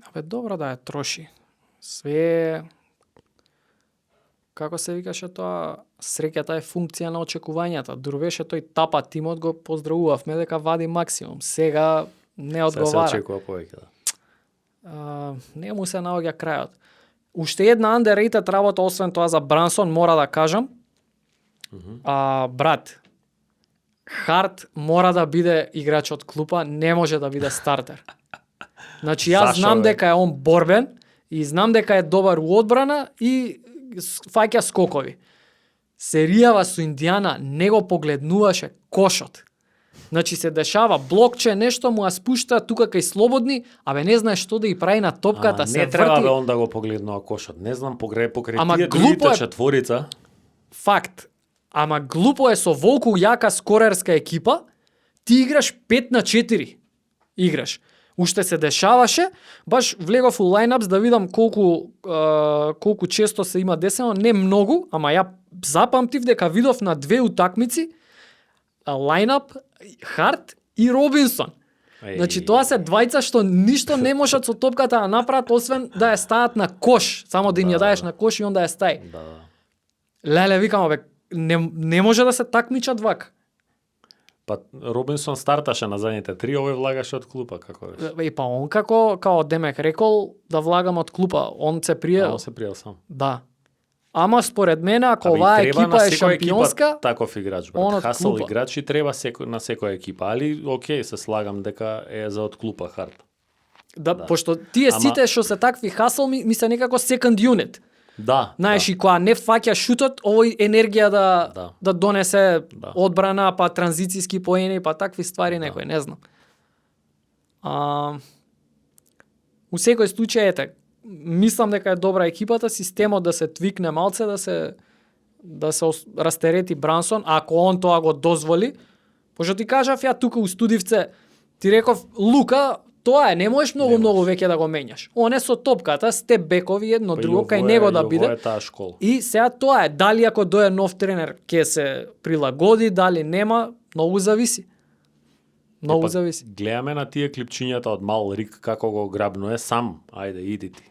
Абе, добро да ја троши. Све како се викаше тоа, среќата е функција на очекувањата. Дурвеше тој тапа тимот, го поздравувавме дека вади максимум. Сега не одговара. Се очекува повеќе, да. Не му се наоѓа крајот. Уште една underrated работа, освен тоа за Брансон, мора да кажам. Брат, Харт мора да биде играч од клупа, не може да биде стартер. Значи, јас Зашо, знам бе? дека е он борбен и знам дека е добар у одбрана и фаќа скокови. Серијава со Индијана не го погледнуваше кошот. Значи се дешава блокче, нешто му ја спушта тука кај слободни, абе не знае што да и прави на топката, се не треба врти. бе он да го погледнува кошот. Не знам покрај Ама тие глупо другите е- четворица. Факт. Ама глупо е со волку јака скорерска екипа, ти играш 5-4. Играш. Уште се дешаваше, баш влегов у лајнапс да видам колку често се има десено, не многу, ама ја запамтив дека видов на 2 утакмици лајнап Харт и Робинсон. Значи тоа се двајца што ништо не можат со топката да направат освен да ја стават на кош, само да им ја даеш на кош и онда ја стаи. Да. Леле, викам, бе, не може да се такмичат вака. Па Робинсон старташе на задните 3, овој влагаше од клупа, како е. И па он као Демек рекол да влагам од клупа, он се приел. Он се приел сам. Да. Ама според мене ако Аби, оваа треба екипа на е секоја шампионска, екипа таков играч, он брат. од Хасл клупа. играч и треба на секоја екипа, али окей, се слагам дека е за од клупа Харт. да, пошто тие Ама- сите што се такви хасл ми се некако second unit. Да. Знаеш, и кога не фаќа шутот, овој енергија да донесе Да. одбрана, па транзицијски поени, па такви ствари некој, не знам. У секој случај, ете, мислам дека е добра екипата, системот да се твикне малце, да се растерети Брансон, ако он тоа го дозволи. Пошто ти кажав ја тука у студивце, ти реков, Лука, тоа е, не можеш многу веќе да го менјаш. Он е со топката, сте бекови едно Па друго, и кај ово него е- да и ово биде. е таа школа. И сега тоа е, дали ако дое нов тренер ќе се прилагоди, дали нема, многу зависи. Многу Па, зависи. Гледаме на тие клипчињата од Мал Рик како го грабнуе сам. Ајде, иди ти.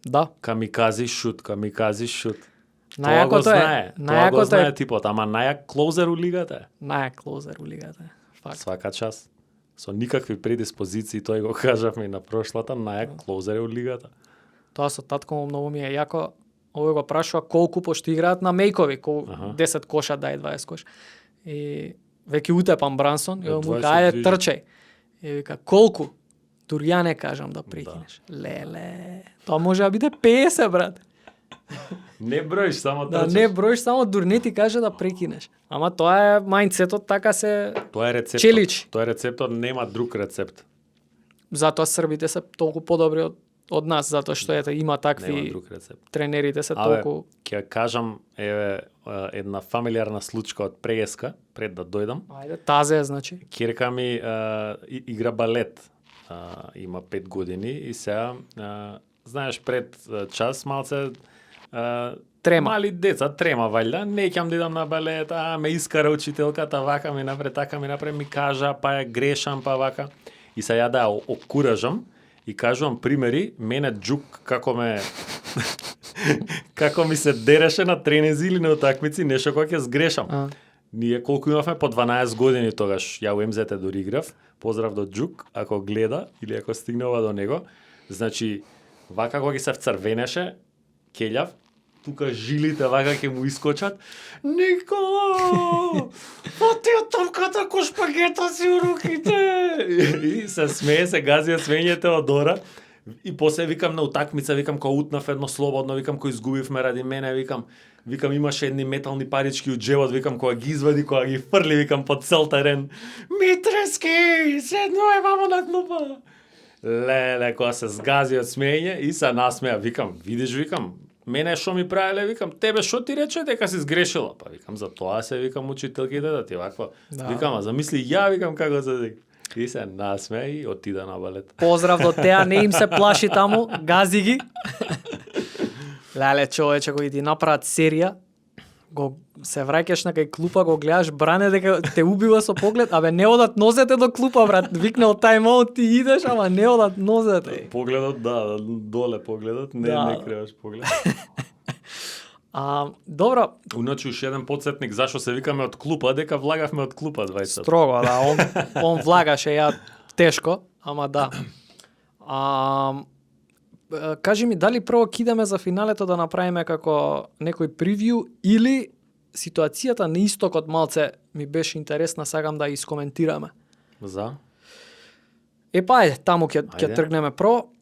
Да. Камикази шут. Тоа го Најакото знае. е, Тоа го најакото знае е, типот, ама најак клоузер у лигата е. најак клозер у лигата. Факт. Свака час. Со никакви предиспозиции, тој го кажавме и на прошлата, најак клоузер е у лигата. Тоа со татко му многу ми е јако. Овој го прашува колку пошто играат на мејкови, 10 коша дај 20 коша. И веќе утепам Брансон и му 20 вика ајде движи. трчај. И вика колку? Дури ја не кажам да прекинеш. Леле, тоа може да биде 50, брат. Не броиш, само Да трчаш. не броиш, само дур не ти каже да прекинеш. Ама тоа е мајндсетот, така се Тоа е рецептот. челич. Тоа е рецептот, нема друг рецепт. Затоа србите се толку подобри од нас, затоа што ете има Нема такви друг рецепт. тренерите се Абе, толку. ќе кажам една фамилиарна случка од Преска, пред да дојдам. Ајде, тазе е значи. Ќерка ми игра балет. Има 5 години и сега знаеш пред час малце Трема. мали деца трема валјда, не ќам да идам на балет, ме искара учителката, вака ми напред, така ми напред, ми кажа, па ја грешам, па вака. И се ја да окуражам и кажувам примери, мене Џук како ме како ми се дереше на тренинзи или на утакмици, нешто кога ќе сгрешам. Ние колку имавме по 12 години тогаш, ја у МЗТ дори играв. Поздрав до Џук, ако гледа или ако стигнува до него. Значи, вака кога ги се вцрвенеше, келјав, тука жилите вака ќе му искочат. Никола! Поти од томката ко шпагета си у руките! И се смее, се газија свењете од ора. И после викам на утакмица, викам кога утнав едно слободно, викам кој изгубивме ради мене, викам имаше едни метални парички од джебот, викам кога ги извади, кога ги фрли, викам по цел терен. Митрески, седно е вамо на клупа. Леле, кога се згази од смење и се насмеа, викам, видиш, викам, мене шо ми правеле, викам, тебе шо ти рече дека си сгрешила? Па викам, за тоа се, викам, учителките да ти ваква. Да. Викам, а замисли ја, викам, како се. И се насмеа и отида на балет. Поздрав до теа, не им се плаши таму, гази ги. Леле, човече, кој ти направат серија, го се враќаш на кај клупа, го гледаш Бране дека те убива со поглед, абе не одат нозете до клупа, брат. Викнал тајм-аут, ти идеш, ама не одат нозете. Погледот, да, доле погледот, не креваш поглед. Добро. Иначе уште еден потсетник зашо се викаме од клупа, дека влагавме од клупа двајцата. Строго, да, он влагаше, ја тешко, ама да. Кажи ми, дали прво кидаме за финалето да направиме како некој превју или ситуацијата на истокот малце ми беше интересна, сакам да искоментираме. За? Па ајде, таму ќе тргнеме прво.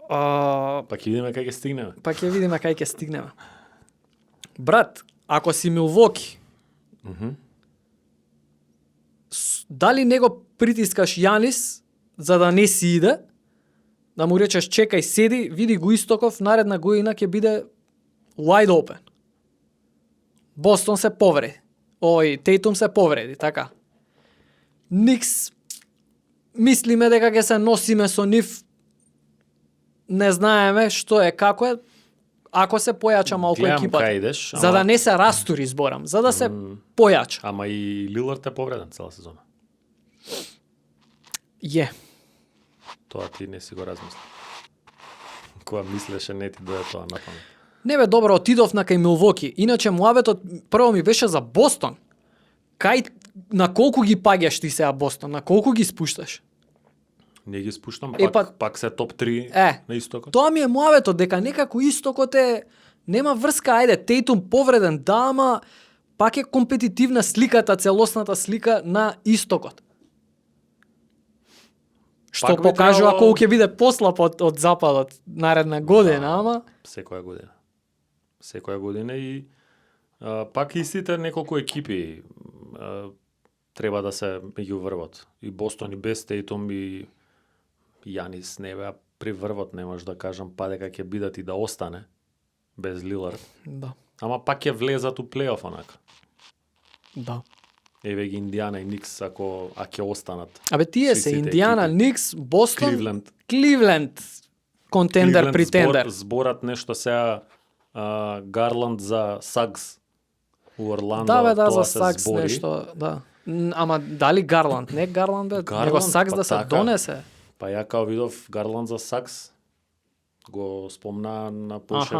Па ќе видиме кај ќе стигнеме. Па ќе видиме кај ќе стигнеме. Брат, ако си Милвоки, дали него притискаш Јанис за да не си иде, да му речеш чекај, седи, види го истоков, наредна година ќе биде wide open. Бостон се повреди. Тейтум се повреди, така. Никс мислиме дека ќе се носиме со нив, не знаеме што е, како е, ако се појача малку екипата. За да не се растури, зборам, за да се појача. Ама и Лилард е повреден цела сезона. Тоа ти не си го размисли. Кога мислеше, не ти дојде тоа на памет. Не бе, добро, отидов на кај Милвоки. Иначе муабетот прво ми беше за Бостон. На колку ги паѓаш ти сега Бостон? На колку ги спушташ? Не ги спуштам, пак се топ 3 на истокот. Тоа ми е муабетот, дека некако истокот нема врска, ајде, Тейтум повреден, да, ама пак е компетитивна сликата, целосната слика на истокот. Што покажува колку ќе биде послаб од западот наредна година, ама секоја година и пак истите неколку екипи треба да се меѓу врвот. И Бостон и без Тейтум и Јанис не беа при врвот, не може да кажам па дека ќе бидат и да остане без Лилард. Да. Ама пак ќе влезат у плейоф онака. Да. Еве ги Индијана и Никс ако ќе останат. Абе тие се Индијана, Никс, Бостон, Кливленд контендер, претендер. Зборат нешто сега Гарланд за Сагс у Орландо. Да, бе, да, за Сагс нешто, да. Ама дали Гарланд? Не Гарланд, бе, него Сагс да се донесе. Па ја као видов Гарланд за Сакс, го спомна на поише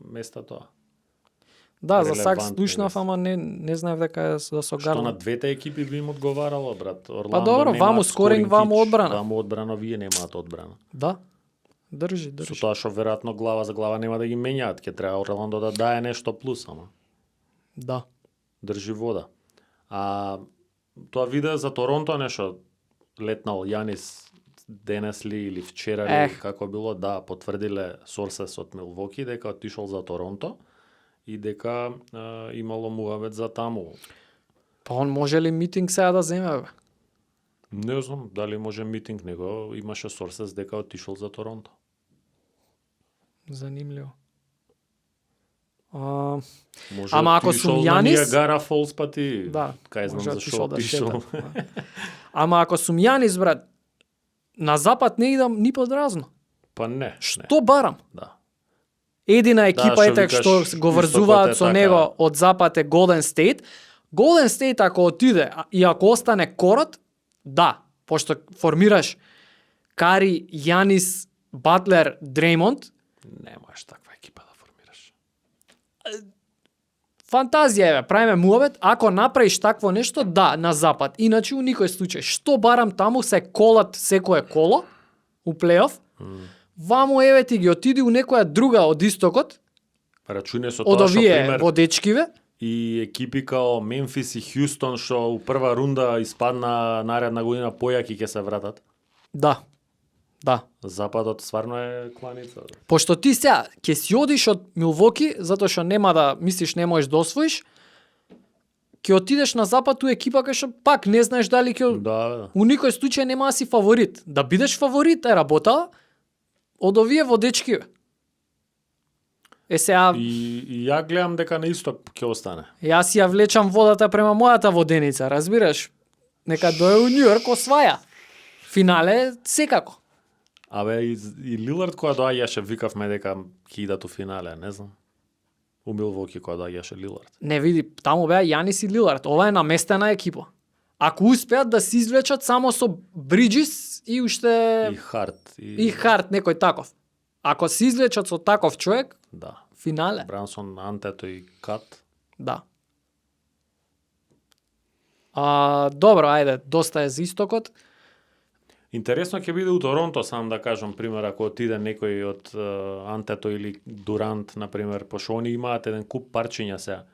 места тоа. Да, за Сакс слушнав, ама не знаев дека е да со Гарланд. Што на двете екипи би им одговарало, брат. Орландо па добро, ваму скоринг, ваму одбрана. Ваму одбрана, вие немаат одбрана. Да, држи. Со тоа што веројатно глава за глава нема да ги менјаат, ќе треба Орландо да дае нешто плюс, ама. Да. Држи вода. Тоа видео за Торонто нешто летнал Јанис денес ли или вчера ли, како било, да, потврдиле сорсес од Милвоки дека отишол за Торонто и дека имало муавет за таму. Па он може ли митинг сега да земе, бе? Не знам дали може митинг, него имаше сорсес дека отишол за Торонто. Занимливо. Може ама ако сум Јанис, Ниагара Фолс па ти, да, кај знам зашо отишол. Ама ако сум Јанис, брат, на запад не идам ни подразно. Па не. Што барам? Да. Едина екипа што го врзуваат со него од запад е Голден Стейт. Голден Стейт ако отиде и ако остане корот, да, пошто формираш Кари, Јанис, Батлер, Дреймонд, не можеш таква екипа да формираш. Фантазија е, правиме муабет, ако направиш такво нешто, да, на запад. Иначе у никој случај. Што барам таму, се колат секое коло у плейоф. Ваму еве ти ги отиди у некоја друга од истокот, рачуне со од тоа што овие пример водечкиве. и екипи као Мемфис и Хјустон што у прва рунда испадна наредна година појаки ќе се вратат. Да. Да. Западот стварно е кланица. Пошто ти сега ќе си одиш од Милвоки затоа што нема да мислиш не можеш да освоиш, ќе отидеш на запад у екипа кај што пак не знаеш дали ќе Да. у никој случај нема да си фаворит. Да бидеш фаворит е работа од овие водечки. Сега И ја гледам дека на исток ќе остане. јас ја влечам водата према мојата воденица, разбираш? Нека дое у Њујорк осваја. Финале секако. Абе и Лилард кога доаѓаше викавме дека ќе идат у финале, не знам. У Милвоки кога доаѓаше Лилард. Не види, таму беа Јанис и Лилард. Ова е наместена екипа. Ако успеат да се извлечат само со Бриджис и уште И Харт и Харт некој таков. Ако се извлечат со таков човек, да. финале. Брансон, Антето и Кат. Да. Добро, ајде, доста е за истокот. Интересно ќе биде у Торонто, сам да кажам, пример, ако отиде некој од Антето или Дурант, на пример, пошто они имаат еден куп парчиња сега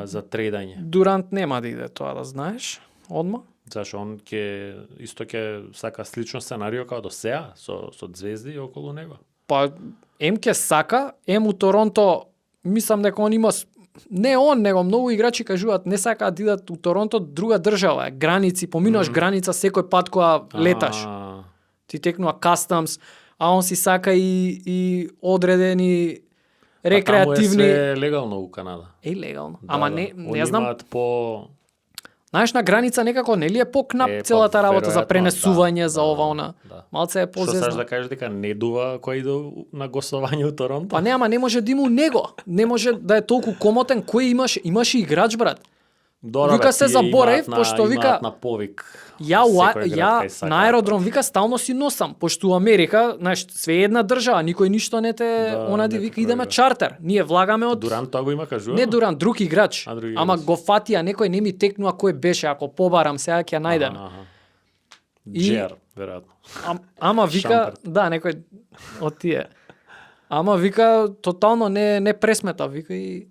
за тредање. Дурант нема да иде тоа, да знаеш, одма. Зашо он ќе сака слично сценарио како до сега, со звезди околу него. Па, ем ке сака, ем у Торонто, мислам дека он има, не он, него многу играчи кажуваат, не сакаат да идат у Торонто, друга држава, граници, поминуваш граница секој пат кога леташ. Ти текнува customs, а он си сака и одредени рекреативни... Таму е све легално у Канада. Е легално. Да, Ама да. не знам, Имаат по... знаеш, на граница некако нели е покнап Па, целата работа за веројатно, пренесување, за да, ова она. да. Малце е Што саш позезно. да кажеш дека не дува кој иде на гостување у Торонто? Па не, ама не може да има у него. Не може да е толку комотен. Кој имаш и играч, брат. Добро, Вика бе, се тие заборев, имаат на- пошто вика- имаат на повик. Ја Секој град кај сака. на аеродром вика стално си носам, пошто у Америка, знаеш, све е една држава, никој ништо не те Да, онади не те вика идеме проверува. чартер. Ние влагаме од Дурант тоа го има кажува? не Дурант, друг играч. А, друг Ама играч. го фатија, некој не ми текнува кој беше, ако побарам сега ќе ја најдем. И- Джер, веројатно. Ама вика, Шампер. да, некој од тие. Ама вика тотално не пресмета, вика и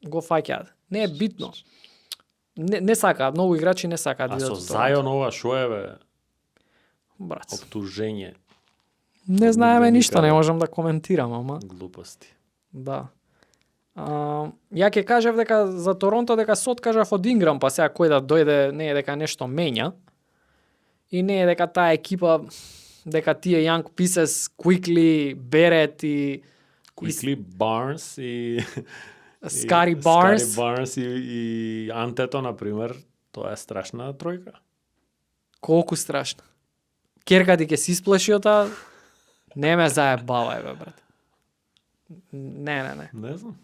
го фаќаат. Не е битно. Не сакаат, многу играчи не сакаат А да со идат. Зајон ова шо е бе? Брат. Оптужење, Не знаеме никаде. ништо, не можам да коментирам, ама глупости. да. Ја ќе кажев дека за Торонто дека се откажав од Инграм, па сега кој да дојде, не е дека нешто менја. И не е дека таа екипа, дека тие young pieces quickly, Берет и Куикли Барнс и Скари и Барнс. Скари Барнс и Антето, на пример, тоа е страшна тројка. Колку страшно. Керкади ќе се исплаши од таа. Не ме заебавај, бе, брат. Не. Не знам.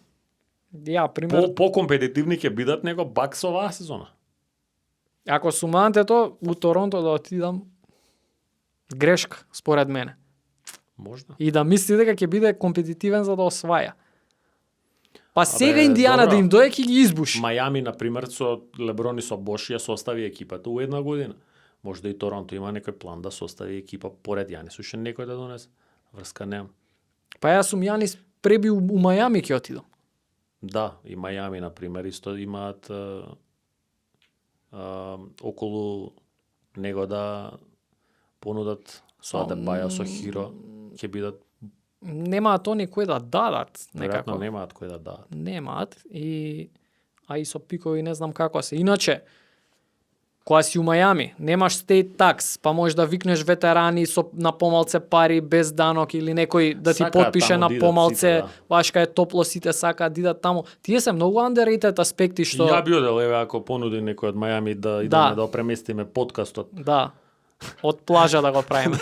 Ја, пример, По-компетитивни ќе бидат него Бакс оваа сезона. ако сум Антето, у Торонто да отидам, грешка, според мене. Можда. И да мисли дека ќе биде компетитивен за да осваја. Па сега Абе, Индијана добро. да им дое ќе ги избуши. Мајами, на пример, со Леброн и со Бош ја состави екипата у една година. Можда и Торонто има некој план да состави екипа поред Јанис, уште некој да донесе. Врска немам. Па јас сум Јанис преби у Мајами ќе отидам. Да, и Мајами, на пример, исто имаат околу него да понудат со Адебајо, со Хиро, ќе бидат, Немаат они кои да дадат веројатно некако. немаат кој да дадат. Немаат а и со пикови не знам како се. Иначе кога си у Мајами, немаш state tax, па можеш да викнеш ветерани со на помалце пари без данок или некој да ти Сакаат подпише таму на да идат помалце, сите, да. баш кај е топло, сите сакаат да идат таму. Тие се многу underrated аспекти што Ја би одел, еве, ако понуди некој од Мајами да идеме да преместиме подкастот. да, од плажа да го правиме.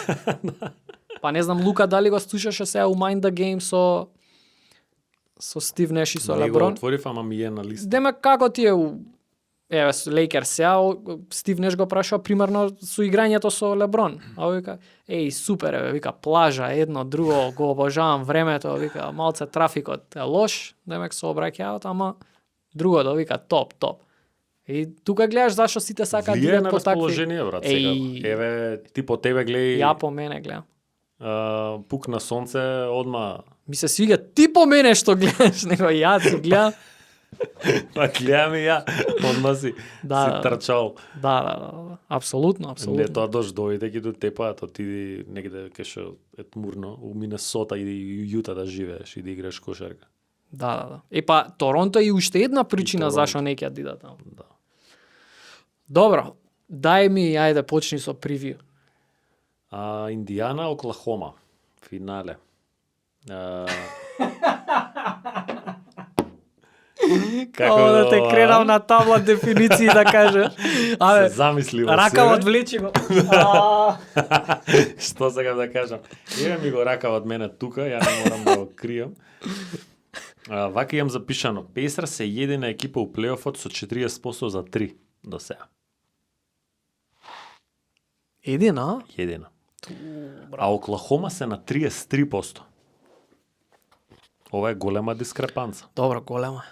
Па не знам Лука дали го слушаше сега у Mind the Game со Стив Неш и со Не го Леброн. отворив, ама ми е на листа. Деме како ти е еве со Лейкерс сега, Стив Неш го прашува примерно со играњето со Леброн. А овој вика, еј супер е, вика плажа, едно, друго, го обожавам времето, вика малце трафикот е лош, демек се обраќаат, ама другото вика топ. И тука гледаш зашо сите сакаат да Влијае идат на по такви. расположение, брат, сега. Еве, ти по тебе гледај, Ја по мене гледам. пук на сонце, одма Ми се свига ти по мене што гледаш, него ја си гледам. Па гледам и ја, одма си трчал. Да, апсолутно. Не, тоа дојде ги до тепаат, отиди негде кај што е тмурно, у Минесота или Јута да живееш и да играш кошарка. Да. Епа, Торонто е уште една причина зашо не ќе одида таму. Да. Добро, дај ми, ајде почни со превиу. Индиана, Оклахома, финале. Како да те кренам на табла дефиниции да кажеш. Се замисли во ракавот влечи го. Што сакам да кажам? Еве ми го ракавот мене тука, ја не морам да го кријам. Вака имам запишано. Пейсерс е едина екипа у плейофот со 40% за 3 до сега. Едина? Едина. А Оклахома се на 33%. Ова е голема дискрепанца. Добро, голема.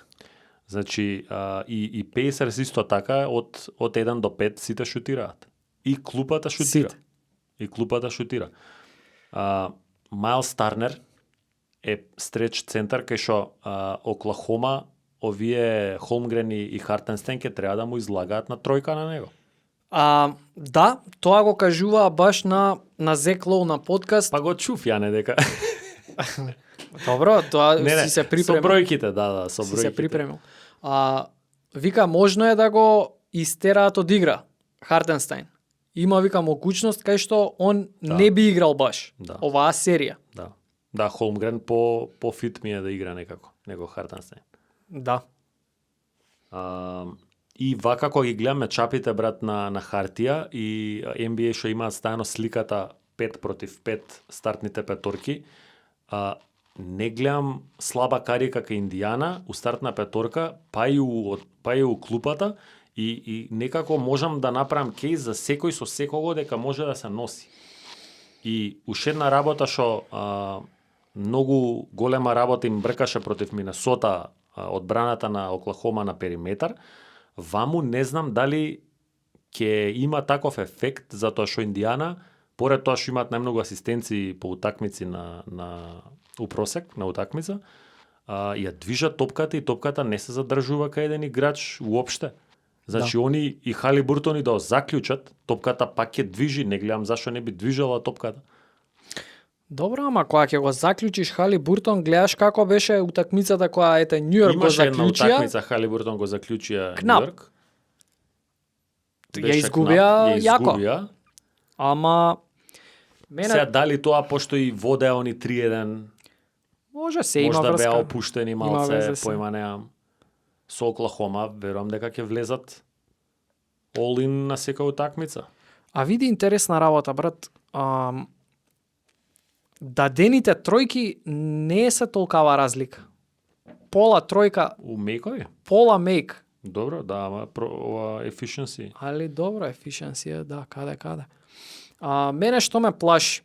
Значи, и Пейсерс исто така од 1 до 5 сите шутираат. И клупата шутира. Сите. И клупата шутира. Майлс Тарнер е стреч центар кај што Оклахома, овие Холмгрен и Хартенстен ќе треба да му излагаат на тројка на него. Да, тоа го кажува баш на Зек Лоу на подкаст. Па го чув ја не дека. Добро, тоа си се припремил. Со бројките, да, со бројките. Си се припремил. Вика, можно е да го истераат од игра Хартенстайн. Има, вика, могуćност кај што он не би играл баш оваа серија. Да, Холмгрен по фит ми е да игра некако, него Хартенстайн. Да. И вака кога ги гледаме чапите, брат, на хартија и NBA што имаат стајано сликата 5 против 5 стартните петорки, не гледам слаба карика кај Индијана у стартна петорка, па и у клупата, и некако можам да направам кейс за секој со секого дека може да се носи. И уште една работа што многу голема работа им бркаше против Минесота, одбраната на Оклахома на периметар, ваму не знам дали ќе има таков ефект, затоа што Индијана, поред тоа што имаат најмногу асистенции по утакмици на упросек на утакмица, ја движат топката и топката не се задржува кај еден играч уопште. Значи они и Халибуртон и да заклучат, топката пак ќе движи, не гледам зашто не би движала топката. Добро, ама кога ќе го заклучиш Халибуртон, гледаш како беше утакмицата која Њујорк го заклучија. Имаше една утакмица Халибуртон го заклучија Њујорк. Ја изгубија јако. Ама Сега дали тоа пошто и водеа они 3-1, може се има можда врска. беа опуштени малце, појма неам. Со Оклахома, верувам дека ќе влезат all-in на секоја утакмица. А види интересна работа, брат. Дадените тројки не се толкава разлика. Пола тројка. У мејкови? Пола мейк. Добро, да, ама efficiency. Али добро, efficiency, да, каде. Мене што ме плаши,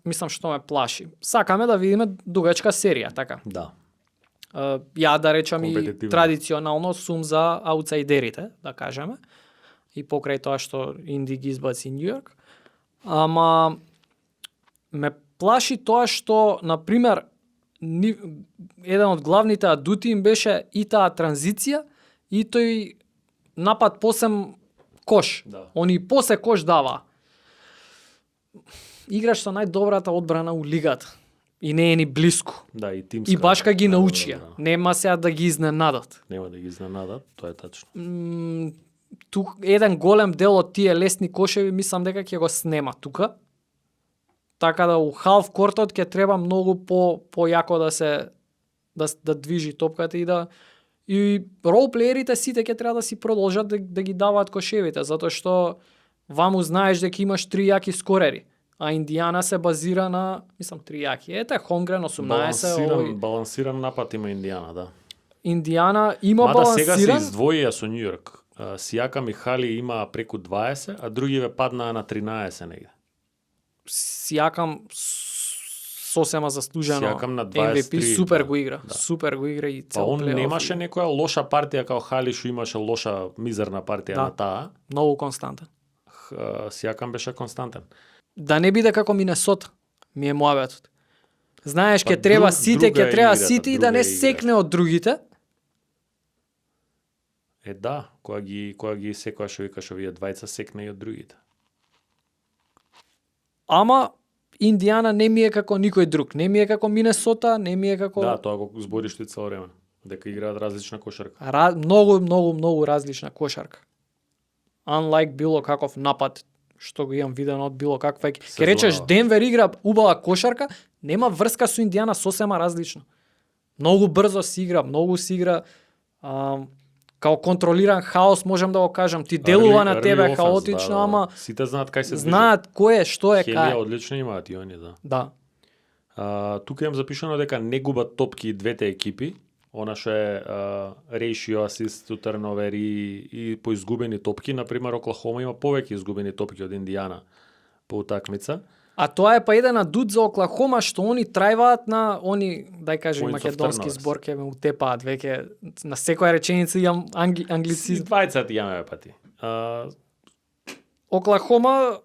мислам што ме плаши. Сакаме да видиме дугачка серија, така. Да. Ја да речам и традиционално сум за аутсайдерите, да кажеме. И покрај тоа што Инди ги избаци Њујорк. Ама ме плаши тоа што, например, еден од главните адути им беше и таа транзиција и тој напад посем кош. Да. Они посе кош дава. Играш со најдобрата одбрана у лигата. И не е ни блиску. Да, и тимска. И баш ка ги научија. Нема сега да ги изненадат. Нема да ги изненадат, тоа е тачно. Тук еден голем дел од тие лесни кошеви мислам дека ќе го снема тука. Така да у халф кортот ќе треба многу појако да движи топката и ролплеерите сите ќе треба да си продолжат да ги даваат кошевите, затоа што ваму знаеш дека имаш 3 јаки скорери, а Индијана се базира на, мислам, 3 јаки. Ете, Холмгрен 18. Балансиран напад има Индијана, да. Индијана има балансиран. Мада сега се издвоија со Њујорк. Сијакам и Хали има преку 20, а другиве паднаа на 13 негде. Сијакам сосема заслужено. Сијакам на 23, MVP супер го игра. Да. Супер го игра и цел плейоф. Он немаше и некоја лоша партија као Хали што имаше лоша мизерна партија на таа. Многу константен. Сијакам беше константен. Да не биде како Минесота, ми е мојаветот. Знаеш, Па ќе треба друг- сите, друга ќе треба играта, сите и да друга не играта. секне од другите. Да, кога ги секојаш викаш овие двајца секне и од другите. Ама Индијана не ми е како никој друг. Не ми е како Минесота, не ми е како Да, тоа го збориш ти цело време, дека играат различна кошарка. многу различна кошарка. Unlike било каков напад што го имам видено од било каква екипа. Ке речеш Сезонава. Денвер игра убава кошарка, нема врска со Индијана сосема различно. Многу брзо си игра, многу си игра као контролиран хаос, можам да го кажам. Ти делува на Early тебе offense, хаотично, ама сите знаат кај се движат. знаат кој е, што е, Хелија кај. одлично имаат и они, да. Да. Тука имам запишано дека не губат топки и двете екипи. Она што е ratio assist to turnover и по изгубени топки. Например, Оклахома има повеќе изгубени топки од Индијана по утакмица. А тоа е па еден адут за Оклахома што они трајваат на они, дај кажем Points of македонски turnovers. збор ќе ме утепаат веќе на секоја реченица имам англицизм. Двајца ти имаме пати. Оклахома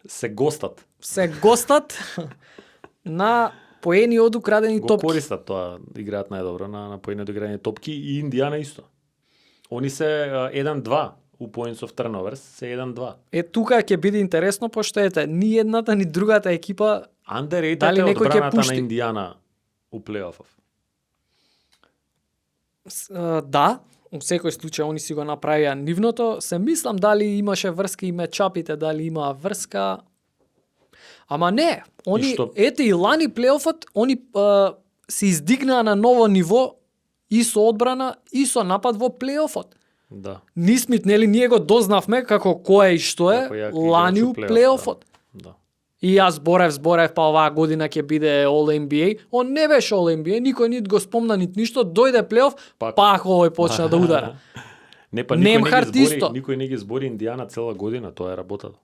Се гостат. се гостат на поени од украдени Го топки. користат тоа, играат најдобро на поени од играње топки и Индијана исто. Они се 1-2 у points of turnovers, се 1-2. Тука ќе биде интересно пошто ете ни едната ни другата екипа Underrated Дали е некој ќе одбраната на пушти? Индијана у плейофов. да, у секој случај они си го направија нивното, се мислам дали имаше врска и мечапите, дали имаа врска. Ама не, они што? ете и лани плейофот, они се издигнаа на ново ниво и со одбрана и со напад во плейофот. Да. Нисмит, нели, ние го дознавме како кој е и што е Како јак лани играч у у плейоф, плейофот. Да. И јас зборев, па оваа година ќе биде All NBA. Он не беше All NBA, никој нит го спомна нит ништо, дојде плейоф, Пак. пак овој почна да удара. Не, па Немхарт исто. никој не ги збори Индијана цела година, тоа е работата.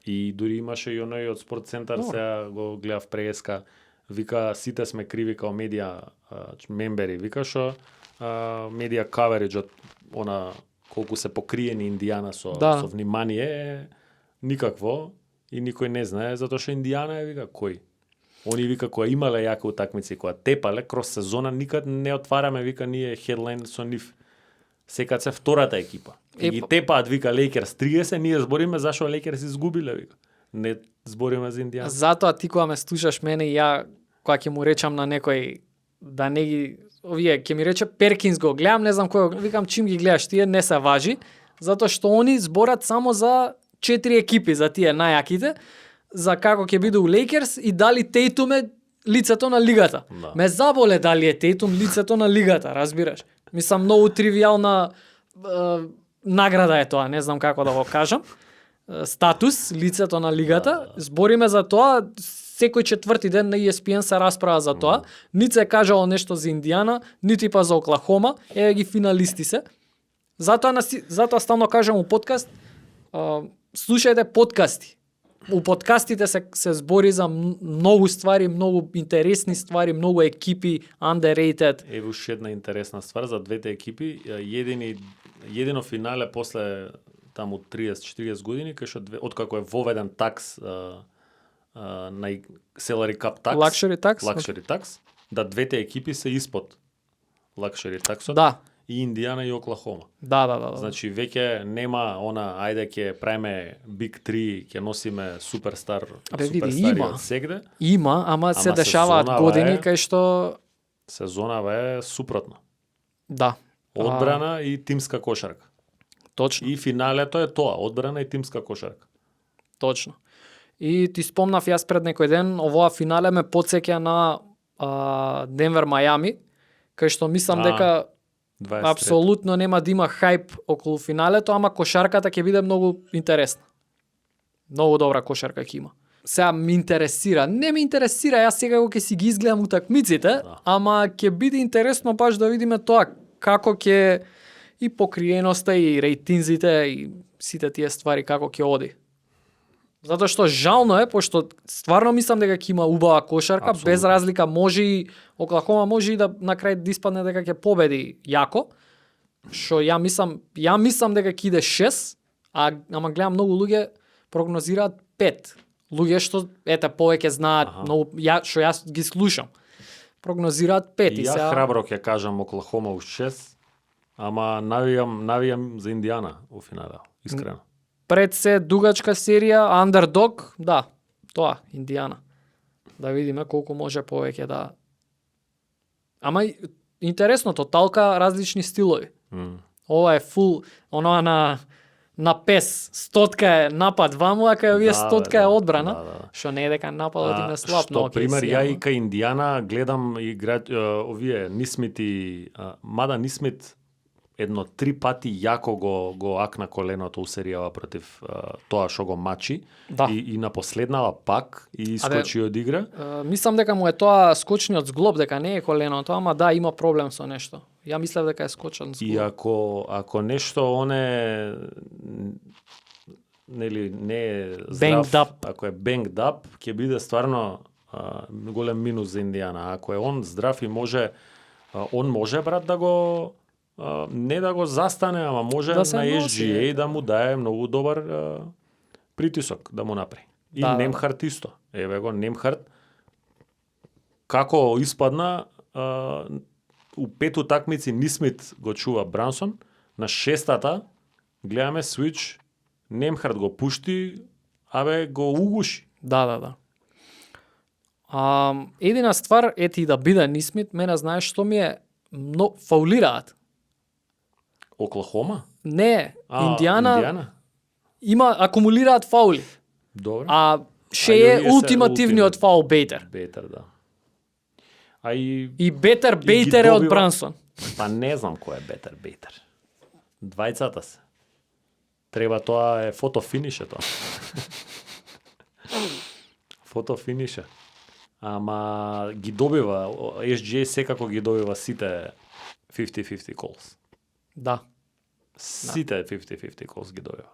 И дури имаше и оној од спорт центар, Добро. сега го гледав преска, вика сите сме криви као медија мембери, вика што медија кавериџот, она колку се покриени Индијана Да. со внимание е никакво и никој не знае затоа што Индијана е вика кој. Они вика која имале јака утакмици, која тепале кроз сезона, никад не отвараме вика ние хедлайн со нив. Секад се втората екипа. И ги тепаат вика Лейкерс 30, ние збориме зашо Лейкерс изгубиле вика. Не збориме за Индијана. Затоа ти кога ме слушаш мене и ја кога ќе му речам на некој да не ги овие ќе ми рече Перкинс го гледам, не знам кој, викам чим ги гледаш тие не се важи, затоа што они зборат само за 4 екипи, за тие најаките, за како ќе биде у Лейкерс и дали Тейтум е лицето на лигата. Да. Ме заболе дали е Тейтум лицето на лигата, разбираш? Мислам многу тривијална награда е тоа, не знам како да го кажам. Статус, лицето на лигата, збориме за тоа, секој четврти ден на ESPN се расправа за тоа, нит се кажало нешто за Индијана, нити па за Оклахома, еве ги финалисти се. Затоа стално кажам у подкаст, слушајте подкасти. У подкастите се збори за многу ствари, многу интересни ствари, многу екипи, underrated. Еве уште една интересна ствар за двете екипи. Едино финале после таму 30-40 години, кај што откако е воведен такс на Salary Cap такс, Luxury tax? да двете екипи се испод Luxury таксот. Да. И Индијана и Оклахома. Да. Значи веќе нема она ајде ќе правиме Big 3, ќе носиме суперстар, види, суперстари има. од сегде. Има, ама се дешаваат сезонава години е- кај што Сезонава е супротно. да. Одбрана и тимска кошарка. Точно. И финалето е тоа, одбрана и тимска кошарка. Точно. И ти спомнав јас пред некој ден, овоа финале ме потсеќа на Денвер Мајами, кај што мислам дека 23. апсолутно нема да има хајп околу финалето, ама кошарката ќе биде многу интересна. Многу добра кошарка ќе има. Сега ми интересира, не ми интересира, јас сега ќе си ги изгледам утакмиците, Да. ама ќе биде интересно баш да видиме тоа како ќе и покриеноста и рейтинзите и сите тие ствари како ќе оди. Затоа што жално е, пошто стварно мислам дека ќе има убава кошарка, Апсолутно. без разлика може и Оклахома може и да на крај да испадне дека ќе победи јако. Што ја мислам дека ќе иде 6, ама гледам многу луѓе прогнозираат 5. луѓе што ете повеќе знаат, многу што јас ги слушам. Прогнозираат 5 И и ја сега храбро ќе кажам Оклахома у 6, ама навијам за Индијана у финала, искрено. пред се дугачка серија, андердог, да, тоа, Индијана. Да видиме колку може повеќе да... Ама интересно, тоталка различни стилови. Ова е фул, оноа на пес, стотка е напад ваму, а кај овие стотка е одбрана, што не е дека нападот им е слаб, Што пример, ја и кај Индијана гледам овие Нисмит и мада Нисмит едно 3 пати јако го акна коленото у серијава против тоа што го мачи и на последнава пак и искочи од игра. Мислам дека му е тоа скочниот зглоб, дека не е коленото, ама да, има проблем со нешто. Ја мислев дека е скочен зглоб. И ако нешто нели не е здрав, ако е banged up, ќе биде стварно голем минус за Индијана. Ако е он здрав и може брат да го не да го застане, ама може да на SGA да му дае многу добар притисок да му направи. И Немхарт исто. Еве го Немхарт како испадна у 5 утакмици Нисмит го чува Брансон, на 6-та гледаме свич, Немхарт го пушти, го угуши. Да. Едина ствар ети да биде Нисмит, мене знаеш што ми е фаулираат. Оклахома? Не, Индијана акумулираат фаули. Добре. А ше е ултимативниот фаул Бейтер. Бейтер, да. И Бейтер е од Брансон. Па не знам кој е Бейтер. Двајцата се. Треба тоа е фотофинише тоа. Фотофинише. Ама ги добива, SGA секако ги добива сите 50-50 calls. Да. Сите 50-50 calls ги добива.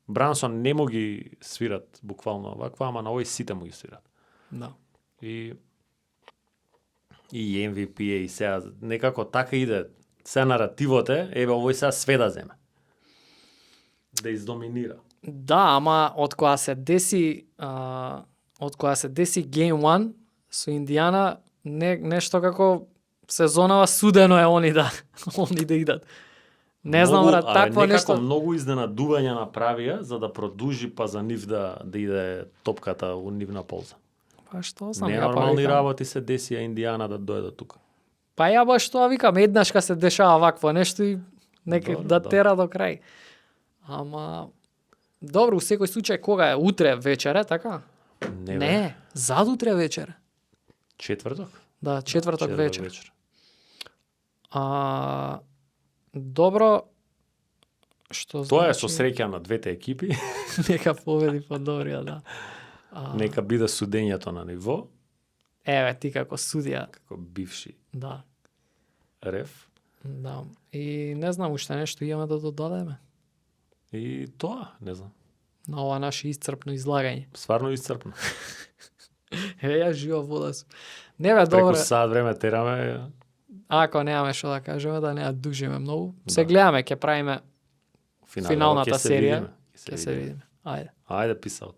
Брансон не му ги свират буквално ваква, ама на овој сите му ги свират. Да. И MVP и сега некако така иде. Сега наративот е, еве овој сега све да земе. Да издоминира. Да, ама од кога се деси Game 1 со Индијана, нешто како сезонава судено е они да идат. Не знам, брат, такво нешто. Некако многу изненадување направија за да продужи па за нив да иде топката у нивна полза. Па што знам, ненормални работи се десија Индијана да дојде до тука. Па ја баш тоа викам, еднаш ка се дешава вакво нешто и нека да тера до крај. Ама добро, у секој случај кога е утре вечере, така? Не, задутре вечер. Четврток? Да, четврток вечер. Добро, што тоа е со среќа на двете екипи. Нека победи подобрија, да. Нека биде судењето на ниво. Еве, ти како судија. Како бивши. Да. Реф. Да. И не знам уште нешто имаме да додадеме. И тоа, не знам. На ова наше исцрпно излагање. Стварно исцрпно. Ја жива вода сум. Не бе, добро. Преку сад време тераме. Ако немаме што да кажеме, да не ја дужиме многу. Се гледаме, ќе правиме финалната серија. Ќе се видиме. Ајде. Ајде, peace out.